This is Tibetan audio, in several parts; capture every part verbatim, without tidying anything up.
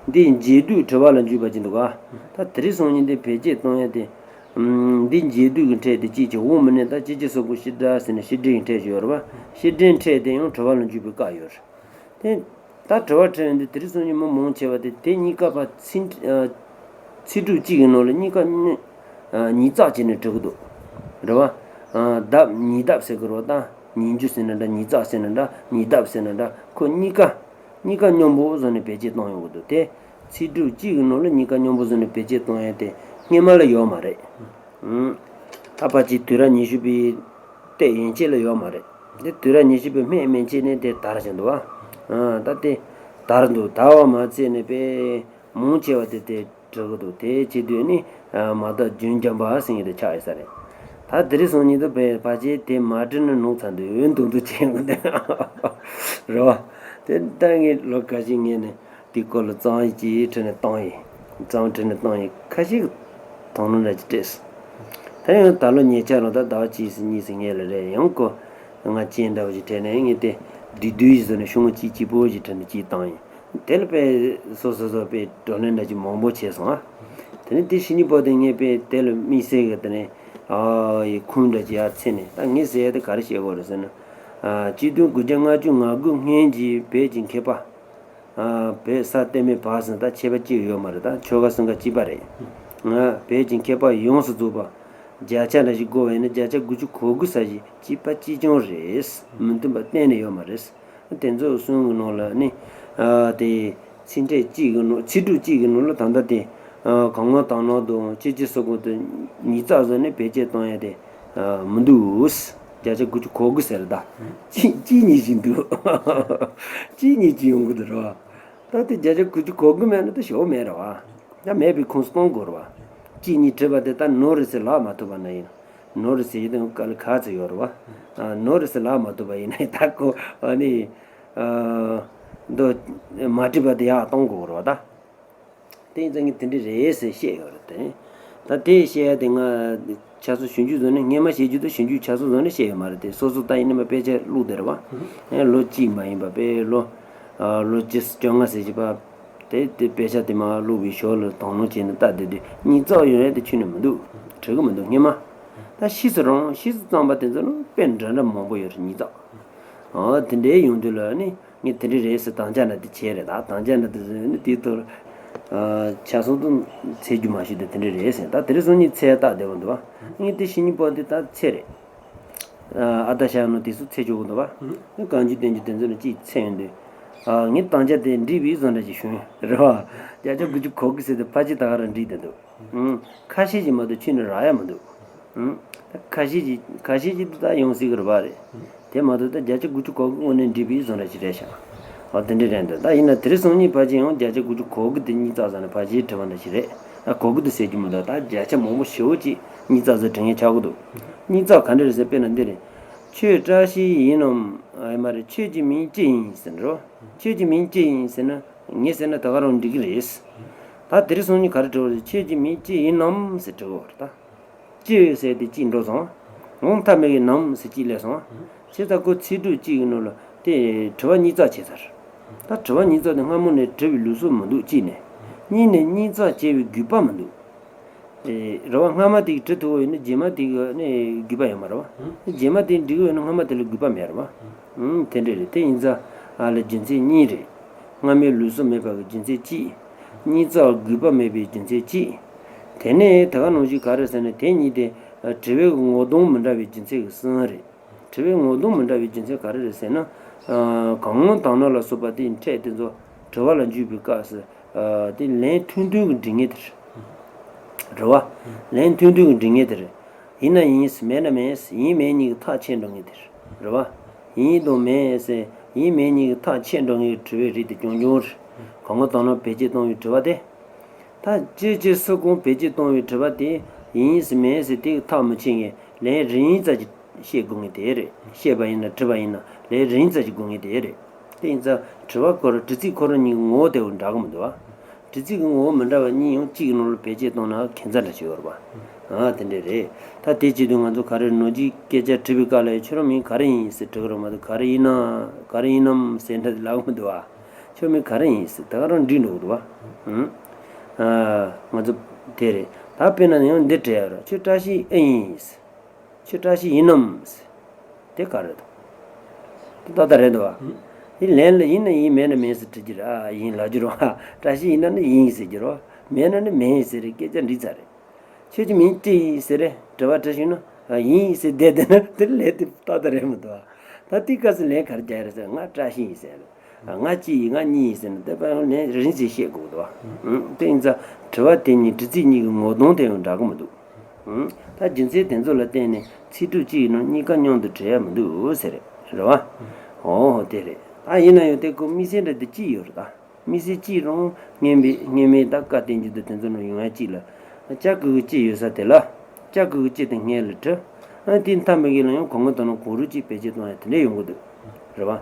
འདི་འབྱེད་སྡུད་དྲི་བ་ལ་འཇུག་པ་ཅན་འདུག་ག་ད་དེ་རིང་སང་ཉིན་འདི་བེད་སྤྱད་གཏོང་ཡ་དེ། འདི་འབྱེད་སྡུད་ཀྱི་ཕྲད་དེ་གཅིག་བྱས། འོག་མིན་ནས་ད་སྤྱི་སྤྱི་སོགས་ཀྱི་ཤེས་སྒྲ་ཟེར་ནས་ཤེས་སྒྲའི་ཕྲད་ཅིག་ཡོད་རེད་པ། ཤེས་སྒྲའི་ཕྲད་དེ་ཡང་དྲི་བ་ལ་འཇུག་པའི་སྐབས་ཡོད་རེད། དེ་ད་དྲི་བ་དྲི་བ་འདི་དེ་རིང་སང་ཉིན་མི་མང་ཆེ་བ་དེ་དེ་གཉིས་ཀ་ཕར་ཚིག་ཚིག་གྲུབ་གཅིག་གི་ནང་ལ་གཉིས་ཀ་ཉིས་བརྩེགས་བྱས་ནས་འབྲི་གི་འདུག་རེད་བ། ལྡབ་ཉིས་ལྡབ་ཟེར་གི་རེད་བ། ད་ཉིས་འགྱུར་ཟེར་ན་འདྲ། ཉིས་བརྩེགས་ཟེར་ན་འདྲ། ཉིས་ལྡབ་ཟེར་ན་འདྲ། ཁོ་གཉིས་ཀ་གཉིས་ཀ་སྙོམས་པོ་བཟོས་ནས་བེད་སྤྱད་གཏོང་ཡོང་གི་འདུག་དེ་ཚིག་གྲུབ་གཅིག་གི་ནང་ལ་གཉིས་ཀ་སྙོམས་པོ་བཟོས་ནས་བེད་སྤྱད་གཏོང་ཡ་དེ་སྔོན་མ་ལ་ཡོད་མ་རེད། ཨུམ། ད་ཕལ་ཆེར་དུས་རབས་ཉི་ཤུ་པའི་སྟེང་ཡན་ཆད་ལ་ཡོད་མ་རེད། དེ་དུས་རབས་ཉི་ཤུ་པའི་སྨད་མན་ཆད་ནས་དེ་དར་བཞིན་འདུག་བ། ཨ། ད་དེ་དར་འདུག་དར་བ་མ་ཚད་ནས་དཔེ་མང་ཆེ་བ་དེ་དེ་འབྲི་གི་འདུག་དེ་བྱེད་དུས་ནི། ཨ། མ་དག་རྒྱུན་འབྱམས་པ་ཟེར་མཁན་དེ་ཆགས་ཡོད་ས་རེད། ད་དེ་རིང་སང་ཉིན་དུ་བས་ཕལ་ཆེར་དེ་མ་བྲིས་ན་ནོར་ཚར་འདུག་འོན་ཏོག་ཏོ་བྱེད་ཡོང་གི་འདུག་རེད་བ། དེ་ལྟར་ངས་ལོ་ཁ་ཤས་སྔོན་ནས་དེའི་སྐོར་ལ་རྩོམ་ཡིག་ཅིག་བྲིས་ནས་བཏང་ཡིན། རྩོམ་བྲིས་ནས་བཏང་ཡིན། ཁ་ཤས་ཀྱིས་དོ་སྣང་འདྲ་ཅིག་སྤྲད་སོང་། ད་ཡང་ད་ལོ་ཉེ་ཆར་ལ་ད་ཟླ་བ་གཅིག་ཙམ་གཉིས་ཙམ་སྔོན་ལ་རེད། ཡང་ཁོ་ང་རྐྱེན་འདྲ་བོ་ཞིག་འཕྲད་ནས། ངས་དེ་བསྡུས་བསྡུས་ཤིག་བཟོས་ནས་ཤོག་ངོས་གཅིག་གཅིག་པོ་ཞིག་བྲིས་ནས་གཅིག་བཏང་ཡིན། དེ་ལ་དཔེ་སོ་སོ་སོ་དཔེ་བགྲོ་གླེང་འདྲ་ཅིག་མང་པོ་བྱས་སོང་ཨ། དེ་ནས་དེ་ཕྱི་ཉིན་པོ་དེ་ངས་དཔེ་དེ་ལ་དམིགས་བསལ་གྱི་དེ་ནས། ཨ། ཡི་ཁུངས་འདྲ་ཅིག་ཡར་འཚོལ་ནས། ད་ངས་ཟེར་ཡ་དེ་ག་རེ་བཤད་དགོས་རེད་ཟེར་ན། ཨ། གཅིག་སྟོང་དགུ་བརྒྱ་ལྔ་བཅུ་ང་དགུ་སྔོན་གྱི་བོད་ཀྱི་མཁས་པ། ཨ། བོད་ས་སྟོད་སྨད་བར་གསུམ། ད་ཁྱད་པར་ཅི་ཡོད་མ་རེད། ད་ཆོལ་ཁ་གསུམ་ཀ་གཅིག་པ་རེད། ང་བོད་ཀྱི་མཁས་པ་ཡོངས་སུ་རྫོགས་པ་བརྒྱ་ཆ་འདྲ་ཞིག་བགོས་པ་ཡིན་ན། བརྒྱ་ཆ་དགུ་བཅུ་གོ་དགུ་ཙམ་ཞིག་གཅིག་པ་གཅིག་རྐྱང་རེད། མི་མཐུན་པ་གཏན་ནས་ཡོད་མ་རེད། དེ་ཚོ་གསུམ་གྱི་ནང་ལ་ནི། ཨ། དེ་ཚིག་ཕྲད་གཅིག་གི་ནང་། ཚིག་གྲུབ་གཅིག་གི་ནང་ལ་ད་ལྟ་དེ། ཨ། གང་གང་དང་ནང་དུ་སྤྱི་སྤྱི་སོགས་ཀྱི་དེ་ཉིས་བརྩེགས་བཟོས་ནས་བེད་སྤྱད་གཏོང་ཡ་དེ། ཨ། མི་འདུག་བརྒྱ་ཆ་དགུ་བཅུ་གོ་དགུ་ཟེར། ད་གཅིག་གཅིག་གཉིས་ཅིག་འདུག་གཅིག་གཉིས་ཅིག་ཡོང་གི་འདུག་རེད་བ། ད་དེ་བརྒྱ་ཆ་དགུ་བཅུ་གོ་དགུ་མེད་ན་ད་ཞོག་མེད་རེད་བ། ད་མེད་པའི་ཁུངས་སུ་གཏོང་དགོས་རེད་བ། གཅིག་གཉིས་བྲིས་པ་དེ་ད་ནོར་རེད་ཟེར་ལབ་མ་ཐུབ་པ་ན་ཡིན། ནོར་རེད་ཟེར་ཡོད་དོན་ག་ལ་ག་ཚོད་ཡོད་རེད་བ། ཨ། ནོར་རེད་ཟེར་ལབ་མ་ཐུབ་པ་ཡིན་ན་ད་ཁོ། ཨ་ནི། ཨ། མདོ་མ་བྲིས་པ་དེ་ཡར་གཏོང་དགོས་རེད་བ་ད། དེ་ཡིན་ཙང་ངས་དེ་འདྲ་རེད་ཟེར་བཤད་ཡོད་རེད་དེ། ད་དེ་བཤད་ཡ་དེ་ང་ཆ་ཚང་ཞིབ་འཇུག་བཟོས་ནས། སྔོན་མ་བཤད་རྒྱུ་དང་ཞིབ་འཇུག་ཆ་ཚང་བཟོས་ནས་བཤད་ཡོད་མ་རེད་དེ། སོ་སོ་ད་ཡིན་ན་མ་དཔེ་ཆ་བླུགས་བསྡད་རེད་བ། ཨེ། ལོ་གཅིག་མ་ཡིན་པ་དཔེ་ལོ། ཨ། ལོ་བཅུ་བཅོ་ལྔ་ཟེར་གྱི་བ། དེ་དེ་དཔེ་ཆ་དེ་མར་བླུགས་པའི་ཞོར་ལ་དོ་སྣང་བྱས་ནས་ལྟ་བསྡད་དུས། ཉིས་བརྩེགས་ཡོང་ཡ་དེ་ཁྱོན་ནས་མི་འདུག་བྲི་གི་མི་འདུག་སྔོན་མ། ད་ཕྱིས་སུ་རང་ཕྱིས་སུ་བརྩམས་པ་དེ་ཚོ་ནི་དཔེ་འདྲ་འདྲ་མང་པོ་ཡོད་རེད། ཉིས་བརྩེགས། ཨ། དེ་འདྲའི་ཡོང་དུས་ལ་ནི་ངས་དེ་འདྲ་རེད་ཟེར་དམ་བཅའ་འདྲ་དེ་བྱས་རེད། ད་དམ་བཅའ་འདྲ་དེ་བཟོས་ནས་དེའི་ཐོག་ལ། ཨ། ཆ་ཚང་དུ་འཚོལ་རྒྱུ་མ་ཞུས་ཏེ་དེ་འདྲ་རེད་ཟེར། ད་དེ་རིང་སང་ཉིན་འཚོལ་སྟངས་བདེ་པོ་འདུག་བ། ངས་དེ་ཕྱི་ཉིན་པོ་དེ་ད་འཚོལ་རེད། ཨ། ཨ། ད་ཤ་ནོ་དེ་ཚོ་འཚོལ་ཆོག་གི་འདུག་བ། གང་ཅི་དོན་ཅི་དེ་ཚོ་ནི་གཅིག་འཚོལ་ཡོང་དུས། ཨ། ངས་དམ་བཅའ་དེ་འགྲིག་པའི་བཟོ་འདྲ་ཅིག་བྱུང་རེད་བ། བརྒྱ་ཆ་དགུ་བཅུ་གོ་དགུ་ཟེར་དུས་ཕལ་ཆེར་ད་ག་རང་འགྲིག་བསྡད་འདུག་ཨང་། ཁ་ཤས་ཅིག་མ་གཏོགས་ཁྱོན་ནས་རག་ཡ་མི་འདུག་ཨང་། ད་ཁ་ཤས་ཅིག་ཁ་ཤས་ཅིག་ད་ཡོང་སྲིད་ཀྱི་རེད་པ། རེད། དེ་མ་གཏོགས་ད་བརྒྱ་ཆ་དགུ་བཅུ་གོ་དགུ་དངོས་གནས་འགྲིག་པའི་བཟོ་འདྲ་ཞིག་རེད་ཤག་འོ། དེ་འདྲ་རེད་འདུག་ད་ཡིན་ན་དེ་རིང་སང་ཉིན་ཕལ་ཆེར་ཡང་བརྒྱ་ཆ་དགུ་བཅུ་གོ་དགུ་དེ་ཉིས་བརྩེགས་བཟོས་ནས་ཕལ་ཆེར་བྲིས་པ་འདྲ་ཞིག་རེད། ཨ། གོ་དགུ་དེ་ཟེར་རྒྱུ་མི་འདུག་ད་བརྒྱ་ཆ་མང་པོ་ཞེ་པོ་ཅིག་ཉིས་བརྩེགས་བཟོས་བྲིས་མཁན་ཆགས་ཀྱི་འདུག་ཉིས་བརྩེགས་ག་འདྲ་རེད་ཟེར། དཔེར་ན་འདི་རེད། ཁྱོད་བཀྲ་ཤིས་ཡིན་ནམ། ཨ། ཡིན་མ་རེད། ཁྱོད་ཀྱི་མིང་ཅི་ཡིན་ཟེར་འགྲོ། ཁྱོད་ཀྱི་མིང་ཅི་ཡིན་ཟེར་ན། ངས་ཟེར་ན་ད་ག་རང་འགྲིག་གི་རེད། ད་དེ་རིང་སང་ཉིན་ག་རེ་འབྲི་དགོས་རེད། ཁྱོད་ཀྱི་མིང་ཅི་ཡིན་ནམ་ཟེར་འབྲི་དགོས་རེད་ད། ཅི་ཡོད་ཟེར་དེ་གཅིག་འགྲོ་སོང་། འོང་ཐབས་མེད་ཀྱི་ནམ་ཟེར་གཅིག་སླེབས་སོང་། བྱས་ཙང་ཁོ་ཚིག་གྲུབ་གཅིག་གི་ནང་ལ་དེ་དྲི་བ་ཉིས་བརྩེགས་བྱས་ཚར། ད་དྲི་བ་ཉིས་བརྩེགས་དེ་སྔ་མོ་ནས་བྲི་བའི་ལུགས་སྲོལ་མི་འདུག་གཅིག་ནས། གཉིས་ནས་ཉིས་བརྩེགས་བྱེད་པའི་དགོས་པ་མི་འདུག་ཨེ། རེད་བ། སྔ་མ་དེ་གིས་བྲི་ཐུབ་པ་ཡིན་ན་རྗེས་མ་དེ་གི་ནི་དགོས་པ་ཡོད་མ་རེད་བ། རྗེས་མ་དེ་འགྲིག་གི་ཡོད་ན་སྔ་མ་དེ་ལ་དགོས་པ་མེད་རེད་བ། ཨང་། དེ་འདྲ་རེད། དེ་ཡིན་ཙང་ཨ་ལ་རྒྱུ་མཚན་གཉིས་རེད། སྔ་མའི་ལུགས་སྲོལ་མེད་པ་གི་རྒྱུ་མཚན་གཅིག་ཉིས་བརྩེགས་དགོས་པ་མེད་པའི་རྒྱུ་མཚན་གཅིག་དེ་ནས་ད་ག་ནང་བཞིན་ག་རེ་ཟེར་ན། དེ་གཉིས་དེ་དྲི་བའི་ངོ་གདོང་མི་འདྲ་བའི་རྒྱུ་མཚན་གྱིས་གསུམ་རེད། དྲི་བའི་ངོ་གདོང་མི་འདྲ་བའི་རྒྱུ་མཚན་ག་རེ་རེད་ཟེར་ན། ཨ། གང་དང་ནང་ལ་སོགས་པ་དེའི་ཕྲད་དེ་ཚོ་དྲི་བ་ལ་འཇུག་པའི་སྐབས་སུ། ཨ། དེ་ལན་ཐུང་ཐུང་གིས་འབྲི་མཁན་དེ་རེད། རེད་བ། ལན་ཐུང་ཐུང་གིས་འབྲི་མཁན་དེ་རེད། ཡིན་ན་ཡིན། མེད་ན་མེད། ཡིན་མེད་གཉིས་ཀྱི་ཐག་ཆད་འགྲོ་མཁན་དེ་རེད། རེད་བ། ཡིན་དང་མེད་ཟེར། ཡིན་མེད་གཉིས་ཀྱི་ཐག་ཆད་འགྲོ་མཁན་གྱི་དྲི་བའི་རིགས་དེ་རྐྱང་རྐྱང་རེད། གང་གང་དང་ནང་བེད་སྤྱོད་གཏོང་བའི་དྲི་བ་དེ། ད་སྤྱི་སྤྱི་སུ་གང་བེད་སྤྱོད་གཏོང་བའི་དྲི་བ་དེ་ཡིན་ཟེར་མེད་ཟེར་དེ་གི་ཐག་མི་ཆད་མཁན་ལན་རིང་ཙམ་ཅིག་བཤད་དགོས་མཁན་དེ་རེད། བཤད་པ་ཡིན་ན་དྲི་བ་ཡིན་ན་ལན་རིང་ཙམ་ཅིག་དགོས་མཁན་དེ་རེད། དེ་ཡིན་ཙང་དྲི་བ་ཁོ་རང་དྲི་ཚིག་ཁོ་རང་གཉིས་ཀྱི་ངོ་བོ་དེ་འདྲ་གི་མི་འདུག་བ། དྲི་ཚིག་གི་ངོ་བོ་མི་འདྲ་བ་གཉིས་ཡང་གཅིག་གི་ནང་ལ་བེད་སྤྱོད་གཏོང་ན་ཁྱད་མཚར་འདྲ་ཞིག་ཡོད་རེད་བ། ཨ། དེ་འདྲ་རེད། ད་དེ་བྱེད་དུས་ང་ཚོ་ག་རེ་ནོར་གྱི་སྐད་ཆ་དྲི་བའི་སྐབས་ལ་ཁྱོད་རང་མིང་ག་རེ་ཡིན་ཟེར་དྲི་གི་རེད་མ་གཏོགས། ག་རེ་ཡིན་ན། ག་རེ་ཡིན་ནམ་ཟེར་འདྲ་དེ་ལབ་གི་མི་འདུག་བ། ཁྱོད་མིང་ག་རེ་ཡིན་ཟེར། ད་ག་རང་འདྲི་འགྲོ་གི་འདུག་བ། ཨུམ། ཨ། ང་ཚོ་དེ་རེད། ད་དཔེར་ན་ཡང་འདི་འདྲ་ཡོད་རེད། ཁྱོད་བཀྲ་ཤིས་ཨེ་ཡིན་ཟེར། ཁྱོད་བཀྲ་ཤིས་ཡིན་ནམ་ཟེར། དེ་ག་རེད་དོ། དེ་ཏག་ཏག་རེད་དོ། ཨུམ། དེ་ལན་ལ་ཡིན་ན་ཡིན་མེད་ན་མེད་ཟེར་དྲི་རྒྱུ་རེད། ཨ། ཡིན་ལབ་རྒྱུ་རེད་བ། བཀྲ་ཤིས་ཡིན་ན་ནི་ཡིན་ཟེར་རྒྱུ་རེད་བ། མེད་ན་ནི་མེད་ཟེར་རེད། སྐད་ཆ་འགྲིག་ཚར་རེད། ཁྱོད་ཀྱི་མིང་ཅི་ཡིན་ཟེར་རེད། དྲི་བ་དྲིས་ཤེས་ན། ཨ། ཡིན་ཟེར་བསྡད་བསྡད་ན་དེ་ལན་དེ་ཏག་ཏག་རེད་མི་འདུག་ཨ། ད་དེའི་སྐབས་སུ་ལན་ག་རེ་རྒྱག་ཡ་རེད་ཟེར། ང་བཀྲ་ཤིས་ཡིན་ཟེར་རེད། ཨ། ང་གཅིག་ཡིན། ང་གཉིས་ཡིན་ཟེར་ན་དེ་པ་ཡང་ལན་རིང་ཙམ་བཤད་དགོས་འདུག་ཨ། ཨང་། དེ་ཡིན་ཙང་དྲི་བ་དེ་གཉིས་དྲི་ཚིག་གཉིས་ཀྱི་ངོ་གདོང་དེ་ཡང་འདྲ་གི་མི་འདུག། ཨང་། ད་རྒྱུ་མཚན་དེ་ཚོ་ལ་བརྟེན་ནས་ཚིག་གྲུབ་གཅིག་ཡིན་ནོ་གཉིས་ཀ་མཉམ་དུ་འབྲི་ཡ་མི་འདུག་ཟེར་རེད། རེད་བ། ཨོ་དེ་རེད། ད་ཡིན་ན་ཡང་དེ་ཁོ་དམིགས་བསལ་འདྲ་དེ་གཅིག་ཡོད་རེད་ད། དམིགས་བསལ་གཅིག་རང་སྔོན་མའི་སྔོན་མའི་ད་བཀའ་བསྟན་འགྱུར་དང་དེ་ཚོ་ནང་ཡོང་ཡ་གཅིག་ལ། ཅ་གི་གུ་གཅིག་ཡོད་ས་དེ་ལ། ཅ་གི་གུ་གཅིག་དེ་སྔོན་ལ་བྲི། ཨ། དེ་མཐའ་མ་གི་ལ་ཡང་གང་གི་དོན་ལ་གང་རུང་གཅིག་བེད་སྤྱོད་གཏོང་ཡ་དེ་འདྲ་ཡོང་གི་འདུག། རེད་བ།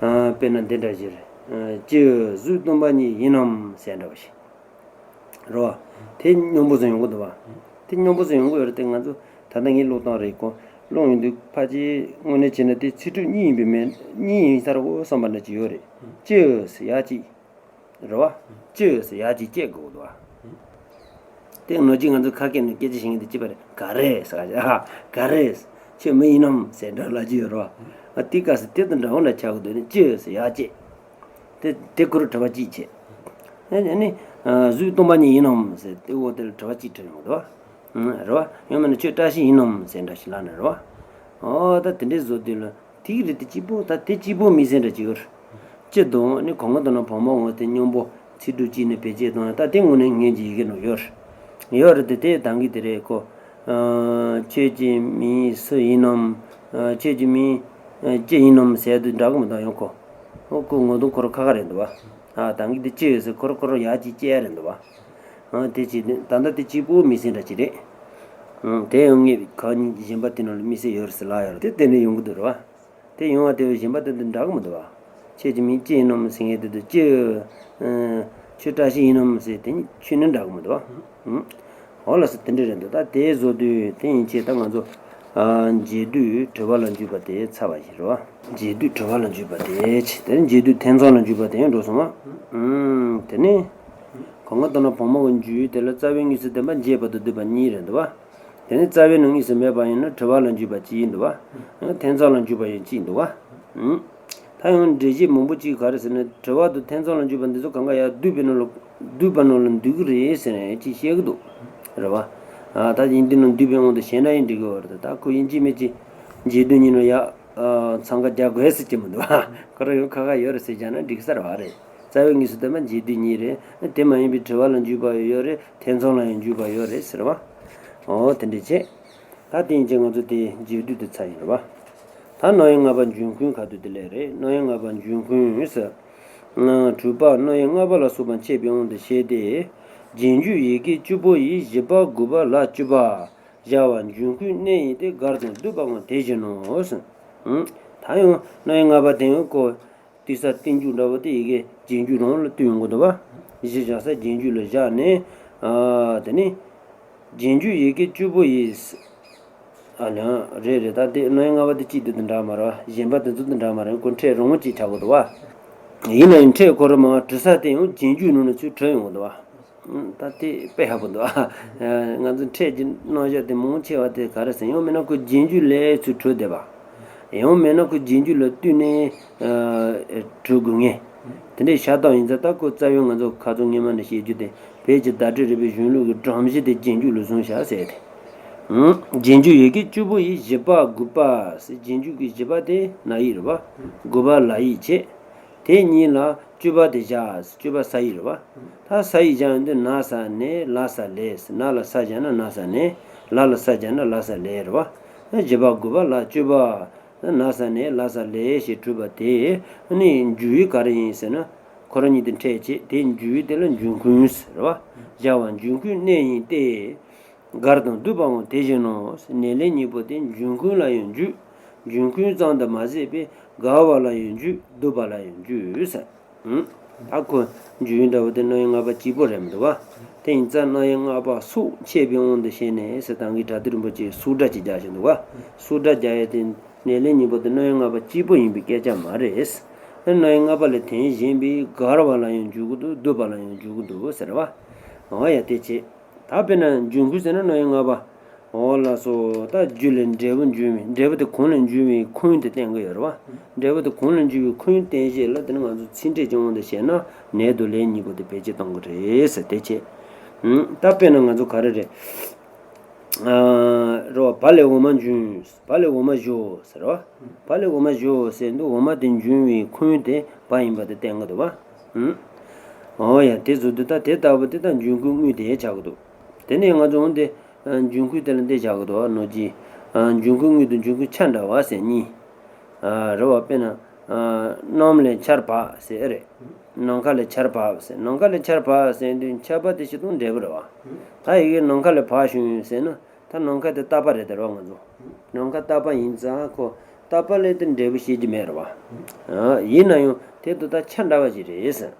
ཨ། དཔེར་ན་འདི་འདྲ་ཞིག་རེད། ཨ། ཅི་གཟུགས་སྟོང་པ་ཉིད་ཡིན་ནམ་ཟེར་འདྲ་བ་ཞིག། རེད་བ། དེ་སྙོམས་པོ་བཟོ་ཡོང་གི་འདུག་བ། དེ་སྙོམས་པོ་བཟོ་ཡོང་གི་ཡོད་རེད་དེ། ང་ཚོ་ད་ལྟ་ངས་ཀློག་སྟངས་རེད་ཁོ། ཀློག་ཡོང་དུས་ཕལ་ཆེར་དངོས་གནས་བྱས་ན་དེ་ཚིག་གྲུབ་གཉིས་ཡིན་པའི་མེད། གཉིས་ཡིན་ས་རེད་གོ་བསམ་པ་འདྲ་ཅིག་ཡོད་རེད། ཅི་ཟེར་ཡ་གཅིག། རེད་བ། ཅི་ཟེར་ཡ་གཅིག་བཅད་དགོས་འདུག་བ། དེ་ནོར་གྱིས་ང་ཚོ་ཁ་སྐད་ནང་སྐད་ཆ་བཤད་མཁན་དེ་ཅི་པ་རེད། ག་རེ་ཟེར་ག་ཅི། ཨ། ག་རེ། ཁྱོད་མི་ཡིན་ནམ་ཟེར་འདྲ་ལབ་ཀྱི་ཡོད་རེད་བ། ཨ། དེ་སྐབས་སུ་དེ་དང་འདྲ་བོ་འདྲ་ཆགས་ཀྱི་འདུག་ནི། ཅི་ཟེར་ཡ་གཅིག། དེ་དེ་ཁོ་རང་དྲི་བ་གཅིག་བྱས། ཨ་ནི། ཨ། གཟུགས་སྟོང་པ་ཉིད་ཡིན་ནམ་ཟེར་དེ་འོག་དེ་ལ་དྲི་བ་གཅིག་འདྲི་ཡོང་གི་འདུག་བ། ཨང་། རེད་བ། ཡང་མིན་ན་ཁྱོད་བཀྲ་ཤིས་ཡིན་ནམ་ཟེར་འདྲ་ཞིག་ལབ་ན་རེད་བ། ཨོ་ད་དེ་འདྲའི་བཟོ་དུས་ལ་དེའི་རིགས་དེ་གཅིག་པོ། ད་དེ་གཅིག་པོ་དམིགས་བསལ་འདྲ་གཅིག་ཡོད་རེད། སྤྱི་དང་ནི་གང་ག་དང་ན་བོགས་མ་འོང་དེ་སྙོམས་པོ་ཚིག་གྲུབ་གཅིག་ནས་བེད་སྤྱོད་གཏོང་ཡ། ད་དེ་དངོས་གནས་སྔོན་གྱི་ཡི་གེ་ནང་ཡོད་རེད། ཡོད་རེད་དེ། དེ་ད་གིན་དེ་རེད་ཁོ། ཨ། ཁྱོད་ཀྱི་མིང་སུ་ཡིན་ནམ། ཨ། ཁྱོད་ཀྱི་མིང་ཅི་ཡིན་ནམ་ཟེར་དུས་འདྲ་གི་མི་འདུག་ཡང་ཁོ། ཨོ་ཁོ་ངོ་གདོང་ཁོ་རང་ཁ་ཁ་རེད་འདུག་བ། ཨ། ད་གིན་དེ་ཅི་ཡོད་ཟེར་ཁོ་རང་ཁོ་རང་ཡ་གཅིག་བཅད་ཡ་རེད་འདུག་བ། ཨ། དེ་ཅི་ད་ལྟ་དེ་གཅིག་པོ་དམིགས་བསལ་འདྲ་ཅིག་རེད། ཨ། དེ་ཡང་ངས་ཁ་གཞན་པ་དེ་ནང་ལ་དམིགས་བསལ་ཡོད་རེད་ཟེར་ལབ་ཡོད་རེད་དེ། དེ་འདྲ་ཡོང་གི་འདུག་རེད་བ། དེ་ཡོང་བ་དེ་གཞན་པ་དེ་དང་འདྲ་གི་མི་འདུག་བ། ཁྱེད་ཀྱི་མིང་ཅི་ཡིན་ནམ་ཟེར་མཁན་དེ་དང་ཅི། ཨ། ཁྱོད་བཀྲ་ཤིས་ཡིན་ནམ་ཟེར་དེ་གཉིས་ཁྱོན་ནས་འདྲ་གི་མི་འདུག་བ། ཨང་། འོ་ལགས་སོ། དེ་འདྲ་རེད་འདུག། ད་དེ་བཟོ་དུས་དེ་ཡིན་ཆེད་ད་ང་ཚོ། ཨ། འབྱེད་སྡུད་དྲི་བ་ལ་འཇུག་པ་དེ་ཚར་བ་ཞིག་རེད་བ། འབྱེད་སྡུད་དྲི་བ་ལ་འཇུག་པ་དེ་བྱས། དེ་ནས་འབྱེད་སྡུད་ཐེ་ཚོམ་ལ་འཇུག་པ་དེ་ཡང་འགྲོ་སོང་བ། ཨང་། དེ་ནས་གང་ག་དང་ན་བོགས་མ་འོང་རྒྱུ་དེ་ལ་རྩ་བའི་དངོས་སུ་ལྡན་པ་འབྱེད་པ་དང་སྡུད་པ་གཉིས་རེད་འདུག་བ། དེ་ནས་རྩ་བའི་ནང་དངོས་སུ་མེད་པ་ཡིན་ན་དྲི་བ་ལ་འཇུག་པ་གཅིག་ཡིན་འདུག་བ། ཐེ་ཚོམ་ལ་འཇུག་པ་ཡང་གཅིག་འདུག་བ། ཨང་། ད་ཡང་འགྲེལ་བཤད་མང་པོ་གཅིག་ག་རེ་ཟེར་ན། དྲི་བ་དང་ཐེ་ཚོམ་ལ་འཇུག་པ་འདི་ཚོ་གང་ག་ཡར་སྡུད་པའི་ནང་ལ། སྡུད་པ་ནང་ལ་འདུས་ཀྱི་རེད་ཟེར་ནས་ཅིག་བཤད་ཀྱི་འདུག། རེད་བ། ཨ། ད་ཡིན་དུས་ནང་སྡུད་པའི་དབང་དུ་བྱས་ན་ཡང་འགྲིག་གི་ཡོད་རེད། ད་ཁོ་ཡིན་གཅིག་མིན་གཅིག་འབྱེད་སྡུད་གཉིས་ནང་ཡར། ཨ། འཚང་ཁ་རྒྱག་དགོས་ཟེར་གྱི་མི་འདུག་བ། ཁོ་རང་ཡང་ཁ་ཁ་ཡོད་རེད་ཟེར་བཞག་ན་འགྲིག་ས་རེད་བ། རེད། རྩ་བའི་དངོས་སུ་ལྡན་པ་འབྱེད་སྡུད་གཉིས་རེད། དེ་མ་ཡིན་པའི་དྲི་བ་ལ་འཇུག་པ་ཡང་ཡོད་རེད། ཐེ་ཚོམ་ལ་ཡང་འཇུག་པ་ཡོད་རེད་ཟེར་བ། འོ་དེ་འདྲ་བྱས། ད་དེ་ཡིན་ཚེ་ང་ཚོ་དེ་འབྱེད་སྡུད་དེ་ཚར་ཡིན་རེད་བ། ད་རྣམ་དབྱེ་ལྔ་པ་འབྱུང་ཁུངས་ཁ་ཐུག་དེ་ལས་རེད། རྣམ་དབྱེ་ལྔ་པ་འབྱུང་ཁུངས་ཟེར། ཨ། དྲུག་པ་རྣམ་དབྱེ་ལྔ་པ་ལ་སོགས་པ་འཆད་པའི་དབང་དུ་བྱས་ཏེ། རྗེས་འཇུག་ཡི་གེ་བཅུ་པོ་ཡི་བཞི་པ་དགུ་པ་ལ་བཅུ་པ་བཞག་པ་འབྱུང་ཁུངས་གནས་ཡིན་ཏེ། འགར་དང་བསྡུ་བའང་དེ་བཞིན་ནོ་ཟེར། ཨང་། ད་ཡང་རྣམ་དབྱེ་ལྔ་པ་དེ་ཡང་ཁོ། དེ་ས་སྟེང་འཇུག་འདྲ་བོ་དེ་ཡི་གེ་རྗེས་འཇུག་རང་ལ་བསྟུན་ཡོང་གི་འདུག་བ། གཞི་བཞག་ས་རྗེས་འཇུག་ལ་བཞག་ནས། ཨ། དེ་ནི་རྗེས་འཇུག་ཡི་གེ་བཅུ་པོ་ཡི། ཨ་ལ། རེད་རེད། ད་དེ་རྣམ་དབྱེ་ལྔ་པ་དེ་གཅིག་དེ་དང་འདྲ་མ་རེད་བ། གཞན་པ་དེ་ཚོ་དང་འདྲ་མ་རེད། ཁོ་ཕྲད་རང་དབང་གཅིག་ཆགས་ཀྱི་འདུག་བ། ཡིན་ན་ཡང་ཕྲད་ཁོ་རང་མ་བྲི་ས་དེ་ཡང་རྗེས་འཇུག་ནང་ནས་ཚུར་བྲི་ཡོང་གི་འདུག་བ། ད་དེ་དཔེ་ཡག་པོ་འདུག། ང་ཚོ་ཕྲད་ཀྱི་རྣམ་གཞག་དེ་མང་ཆེ་བ་དེ་ག་རེ་ཟེར། ཡང་མིན་ན་ཁོ་རྗེས་འཇུག་ལས་ཚུར་བྲི་བསྡད་པ། ཡང་མིན་ན་ཁོ་རྗེས་འཇུག་ལ་བསྟུན་ནས། ཨ། བྲི་དགོས་ངེས། དེ་འདྲའི་ཤ་སྟག་ཡིན་ཙང་། ད་ཁོ་རྩ་བའི་ང་ཚོ་ཁ་ཚོན་སྔོན་མ་ནས་བཤད་རྒྱུ་དེ། བོད་ཀྱི་བརྡ་སྤྲོད་རིག་པའི་གཞུང་ལུགས་ཀྱི་སྒྲོམ་གཞི་དེ་རྗེས་འཇུག་ལ་བཟུང་བཞག་ཟེར་ཏེ། ཨང་། རྗེས་འཇུག་ཡི་གེ་བཅུ་པོ་ཡི་བཞི་པ་དགུ་པ་ཟེར། རྗེས་འཇུག་གི་བཞི་པ་དེ་ན་ཡིག་རེད་བ། དགུ་པ་ལ་ཡིག་བྱས། དེ་གཉིས་ལ་བཅུ་པ་དེ་བཞག། བཅུ་པ་ས་ཡིག་རེད་བ། ད་ས་ཡིག་བཞག་ཡོང་དུས་ན་ས་ནས་ལ་ས་ལས། ན་ལ་ས་བཞག་ན་ན་ས་ནས། ལ་ལ་ས་བཞག་ན་ལ་ས་ལས་རེད་བ། བཞི་པ་དགུ་པ་ལ་བཅུ་པ། ན་ས་ནས་ལ་ས་ལས་ཞེས་གྲུབ་པ་དེ་ནི་འཇུག་ཡུལ་ག་རེ་ཡིན་ཟེར་ན། ཁོ་རང་ཉིད་དེ་ཕྲད་བྱས། དེ་འཇུག་ཡུལ་དེ་ལ་འབྱུང་ཁུངས་ཟེར་བ། བཞག་པ་འབྱུང་ཁུངས་གནས་ཡིན་ཏེ། འགར་དང་བསྡུ་བའང་དེ་བཞིན་ནོ། ནས་ལེན་གཉིས་པོ་དེ་འབྱུང་ཁུངས་ལ་ཡང་འཇུག། འབྱུང་ཁུངས་ཙམ་དུ་མ་ཟད་པའི་འགར་བ་ལ་ཡང་འཇུག། བསྡུ་བ་ལ་ཡང་འཇུག་ཟེར། ཨང་། ད་ཁོ་འཇུག་ཡུལ་འདྲ་བོ་དེ་རྣམ་དབྱེ་ལྔ་པ་གཅིག་པོ་རེད་མི་འདུག་བ། དེ་ཡིན་ཙང་རྣམ་དབྱེ་ལྔ་པ་སོགས་འཆད་པའི་དབང་དུ་བྱས་ནས་ཟེར། ད་གིན་བྲ་ཏི་རིན་པོ་ཆེས་སོགས་སྒྲ་ཅིག་རྒྱག་བཞིན་འདུག་བ། སོགས་སྒྲ་རྒྱག་ཡས་དེ་ནས་ལེན་གཉིས་པོ་དེ་རྣམ་དབྱེ་ལྔ་པ་གཅིག་པོ་ཡིན་པའི་སྐད་ཆ་མ་རེད། རྣམ་དབྱེ་ལྔ་པ་ལས་དེ་བཞིན་པའི་དགར་བ་ལ་ཡང་འཇུག་གི་འདུག་སྡུད་པ་ལ་ཡང་འཇུག་གི་འདུག་ཟེར་བ། འོ་ཡ་དེ་བྱས། ད་དཔེར་ན་འབྱུང་ཁུངས་ཟེར་ན་རྣམ་དབྱེ་ལྔ་པ། འོ་ལགས་སོ། ད་རྒྱུ་ལས་འབྲས་བུ་འབྱུང་བའི་འབྲས་བུ་དེ་གང་ལས་འབྱུང་བའི་ཁུངས་དེ་བསྟན་གྱི་ཡོད་རེད་བ། འབྲས་བུ་དེ་གང་ལས་འབྱུང་བའི་ཁུངས་བསྟན་བྱས་ལ་དེ་ནི་ང་ཚོ་ཚིག་འགྲེལ་གྱི་དབང་དུ་བྱས་ན་ནས་དང་ལས་གཉིས་པོ་དེ་བེད་སྤྱད་གཏོང་གི་རེད་ཟེར་དེ་བྱས། ད་དཔེར་ན་ང་ཚོ་ག་རེ་རེད། རེད་བ། བ་ལས་འོ་མ་འབྱུང་། བ་ལས་འོ་མ་བཞོ་ཟེར་བ། བ་ལས་འོ་མ་བཞོ་ཟེར་དུས་འོ་མ་དེ་འབྱུང་བའི་ཁུངས་དེ་བ་ཡིན་པ་དེ་བསྟན་གྱི་འདུག་བ། འོ་ཡ་དེ་བཟོ་དུས་ད་དེ་ལྟ་བུ་དེ་ད་འབྱུང་ཁུངས་དངོས་དེ་ཆགས་ཀྱི་འདུག་དེ་ནས་ང་ཚོ་འོ་དེ་འབྱུང་ཁུངས་དེ་ལ་འདི་ཆགས་ཀྱི་འདུག་བ། ནོར་གྱི། འབྱུང་ཁུངས་དངོས་དང་འབྱུང་ཁུངས་ཆ་འདྲ་བ་ཟེར་གཉིས། རེད་བ། དཔེར་ན། གནམ་ལས་ཆར་བབས་ཟེར་ཨེ་རེད། ནམ་མཁའ་ལས་ཆར་བབས་ཟེར། ནམ་མཁའ་ལས་ཆར་བབས་ཟེར་དུས་ཆར་པ་དེ་སྤྱིར་བཏང་འབྲས་བུ་རེད་བ། ད་ཡི་གེ་ནམ་མཁའ་ལས་བབས་བྱུང་ཟེར་ན་ད་ནམ་མཁའ་དེ་རྟག་པ་རེད་དེ་རེད་བ་ང་ཚོ། ནམ་མཁའ་རྟག་པ་ཡིན་ཙང་ཁོ་རྟག་པ་ལས་དེ་འབྲས་བུ་བཤད་རྒྱུ་མེད་རེད་བ། ཡིན་ན་ཡང་དེ་དུ་ད་ཆ་འདྲ་བ་ཞིག་རེད་ཟེར།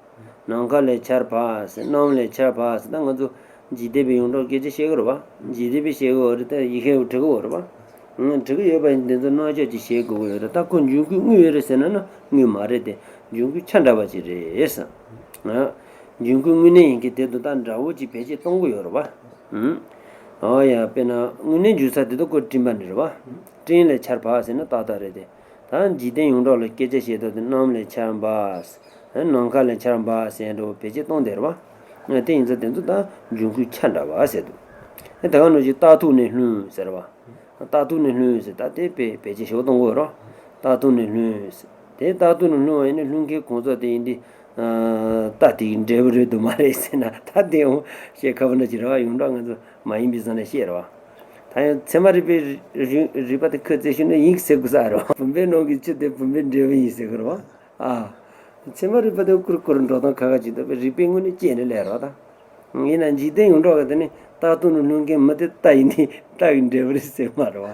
ནམ་མཁའ་ལས་ཆར་བབས་ཟེར། གནམ་ལས་ཆར་བབས་ཟེར། ད་ང་ཚོ་འཇིག་རྟེན་པའི་ཡོངས་གྲགས་སྐད་ཆ་བཤད་གི་རེད་བ། འཇིག་རྟེན་པས་བཤད་གི་ཡོད་རེད། ད་ཡི་གེ་འབྲི་གི་ཡོད་རེད་བ། འབྲི་གི་ཡོད་པ་ཡིན་འདི་ཚོ་རྣམ་གཞག་ཅིག་བཤད་དགོས་ཀྱི་ཡོད་རེད། ད་ཁོ་འབྱུང་ཁུངས་དངོས་ཡོད་རེད་ཟེར་ན་ན་དངོས་མ་རེད་དེ། འབྱུང་ཁུངས་ཆ་འདྲ་བ་ཅིག་རེད་ཟེར། འབྱུང་ཁུངས་དངོས་གནས་ཡིན་གྱི་དེ་དུ་ད་འདྲ་བོ་ཅིག་བེད་སྤྱད་གཏོང་གི་ཡོད་རེད་བ། འོ་ཡ། དཔེར་ན་དངོས་གནས་འབྱུང་ས་དེ་དུ་ཁོ་སྤྲིན་པ་ནི་རེད་བ། སྤྲིན་ལས་ཆར་བབས་ཟེར་ན་ཏག་ཏག་རེད་དེ། ད་འཇིག་རྟེན་ཡོངས་གྲགས་ལ་སྐད་ཆ་བཤད་སྟངས་དེ་གནམ་ལས་ཆར་འབབ། ནམ་མཁའ་ལས་ཆར་འབབ་ཟེར་འགྲོ་བེད་སྤྱད་གཏོང་བསྡད་རེད་བ། དེ་ཡིན་ཙང་དེ་ཚོ་ད་འབྱུང་ཁུངས་ཆ་འདྲ་བ་ཟེར་འདུག་དེ་ག་ནང་བཞིན་རྟག་ཐུག་ནས་ལྷུང་ཟེར་བ། རྟག་ཐུག་ནས་ལྷུང་ཟེར་ད་དེ་བེད་བེད་སྤྱད་ཞིག་གཏོང་དགོས་རེད། རྟག་ཐུག་ནས་ལྷུང་ཟེར། དེ་རྟག་ཐུག་ནས་ལྷུང་བ་ཡིན་ན་ལྷུང་མཁན་གང་ཟག་དེ་ཡིན་དུས། རྟགས་དེའི་འབྲས་བུ་རེད་འདུག་མ་རེད་ཟེར་ན་ད་དེ་འོང་བཤད་ཁ་བ་འདྲ་ཅིག་རེད་བ། ཡོངས་གྲགས་ང་ཚོ་མ་ཡིན་པའི་བཟོ་ནས་བཤད་རེད་བ། ད་ཡང་ཚད་མ་རིག་པའི་རིག་རིག་པ་དེ་ཁོས་རྩད་ཞུས་ན་ཡིན་ཟེར་དགོས་ས་རེད་བ། བུམ་པའི་ནང་གི་ཆུ་དེ་བུམ་པའི་འབྲས་བུ་ཡིན་ཟེར་དགོས་རེད་བ། ཨ། ཚད་མ་རིག་པ་དེ་བསྐུར་བསྐུར་འགྲོ་སྟངས་ཁ་ཁ་ཅིག་འདུག་པས་རིག་པའི་ངོས་ནས་དཔྱད་ནས་ལས་རེད་བ་ད། ཡིན་ན་འཇིག་རྟེན་ཡོངས་གྲགས་ཀྱི་དེ་ནི་རྟག་ཏུ་ནི་ལྷུང་མཁན་མི་དེ་རྟགས་ཡིན་དེ་རྟགས་ཀྱི་འབྲས་བུ་རེད་ཟེར་མ་རེད་བ།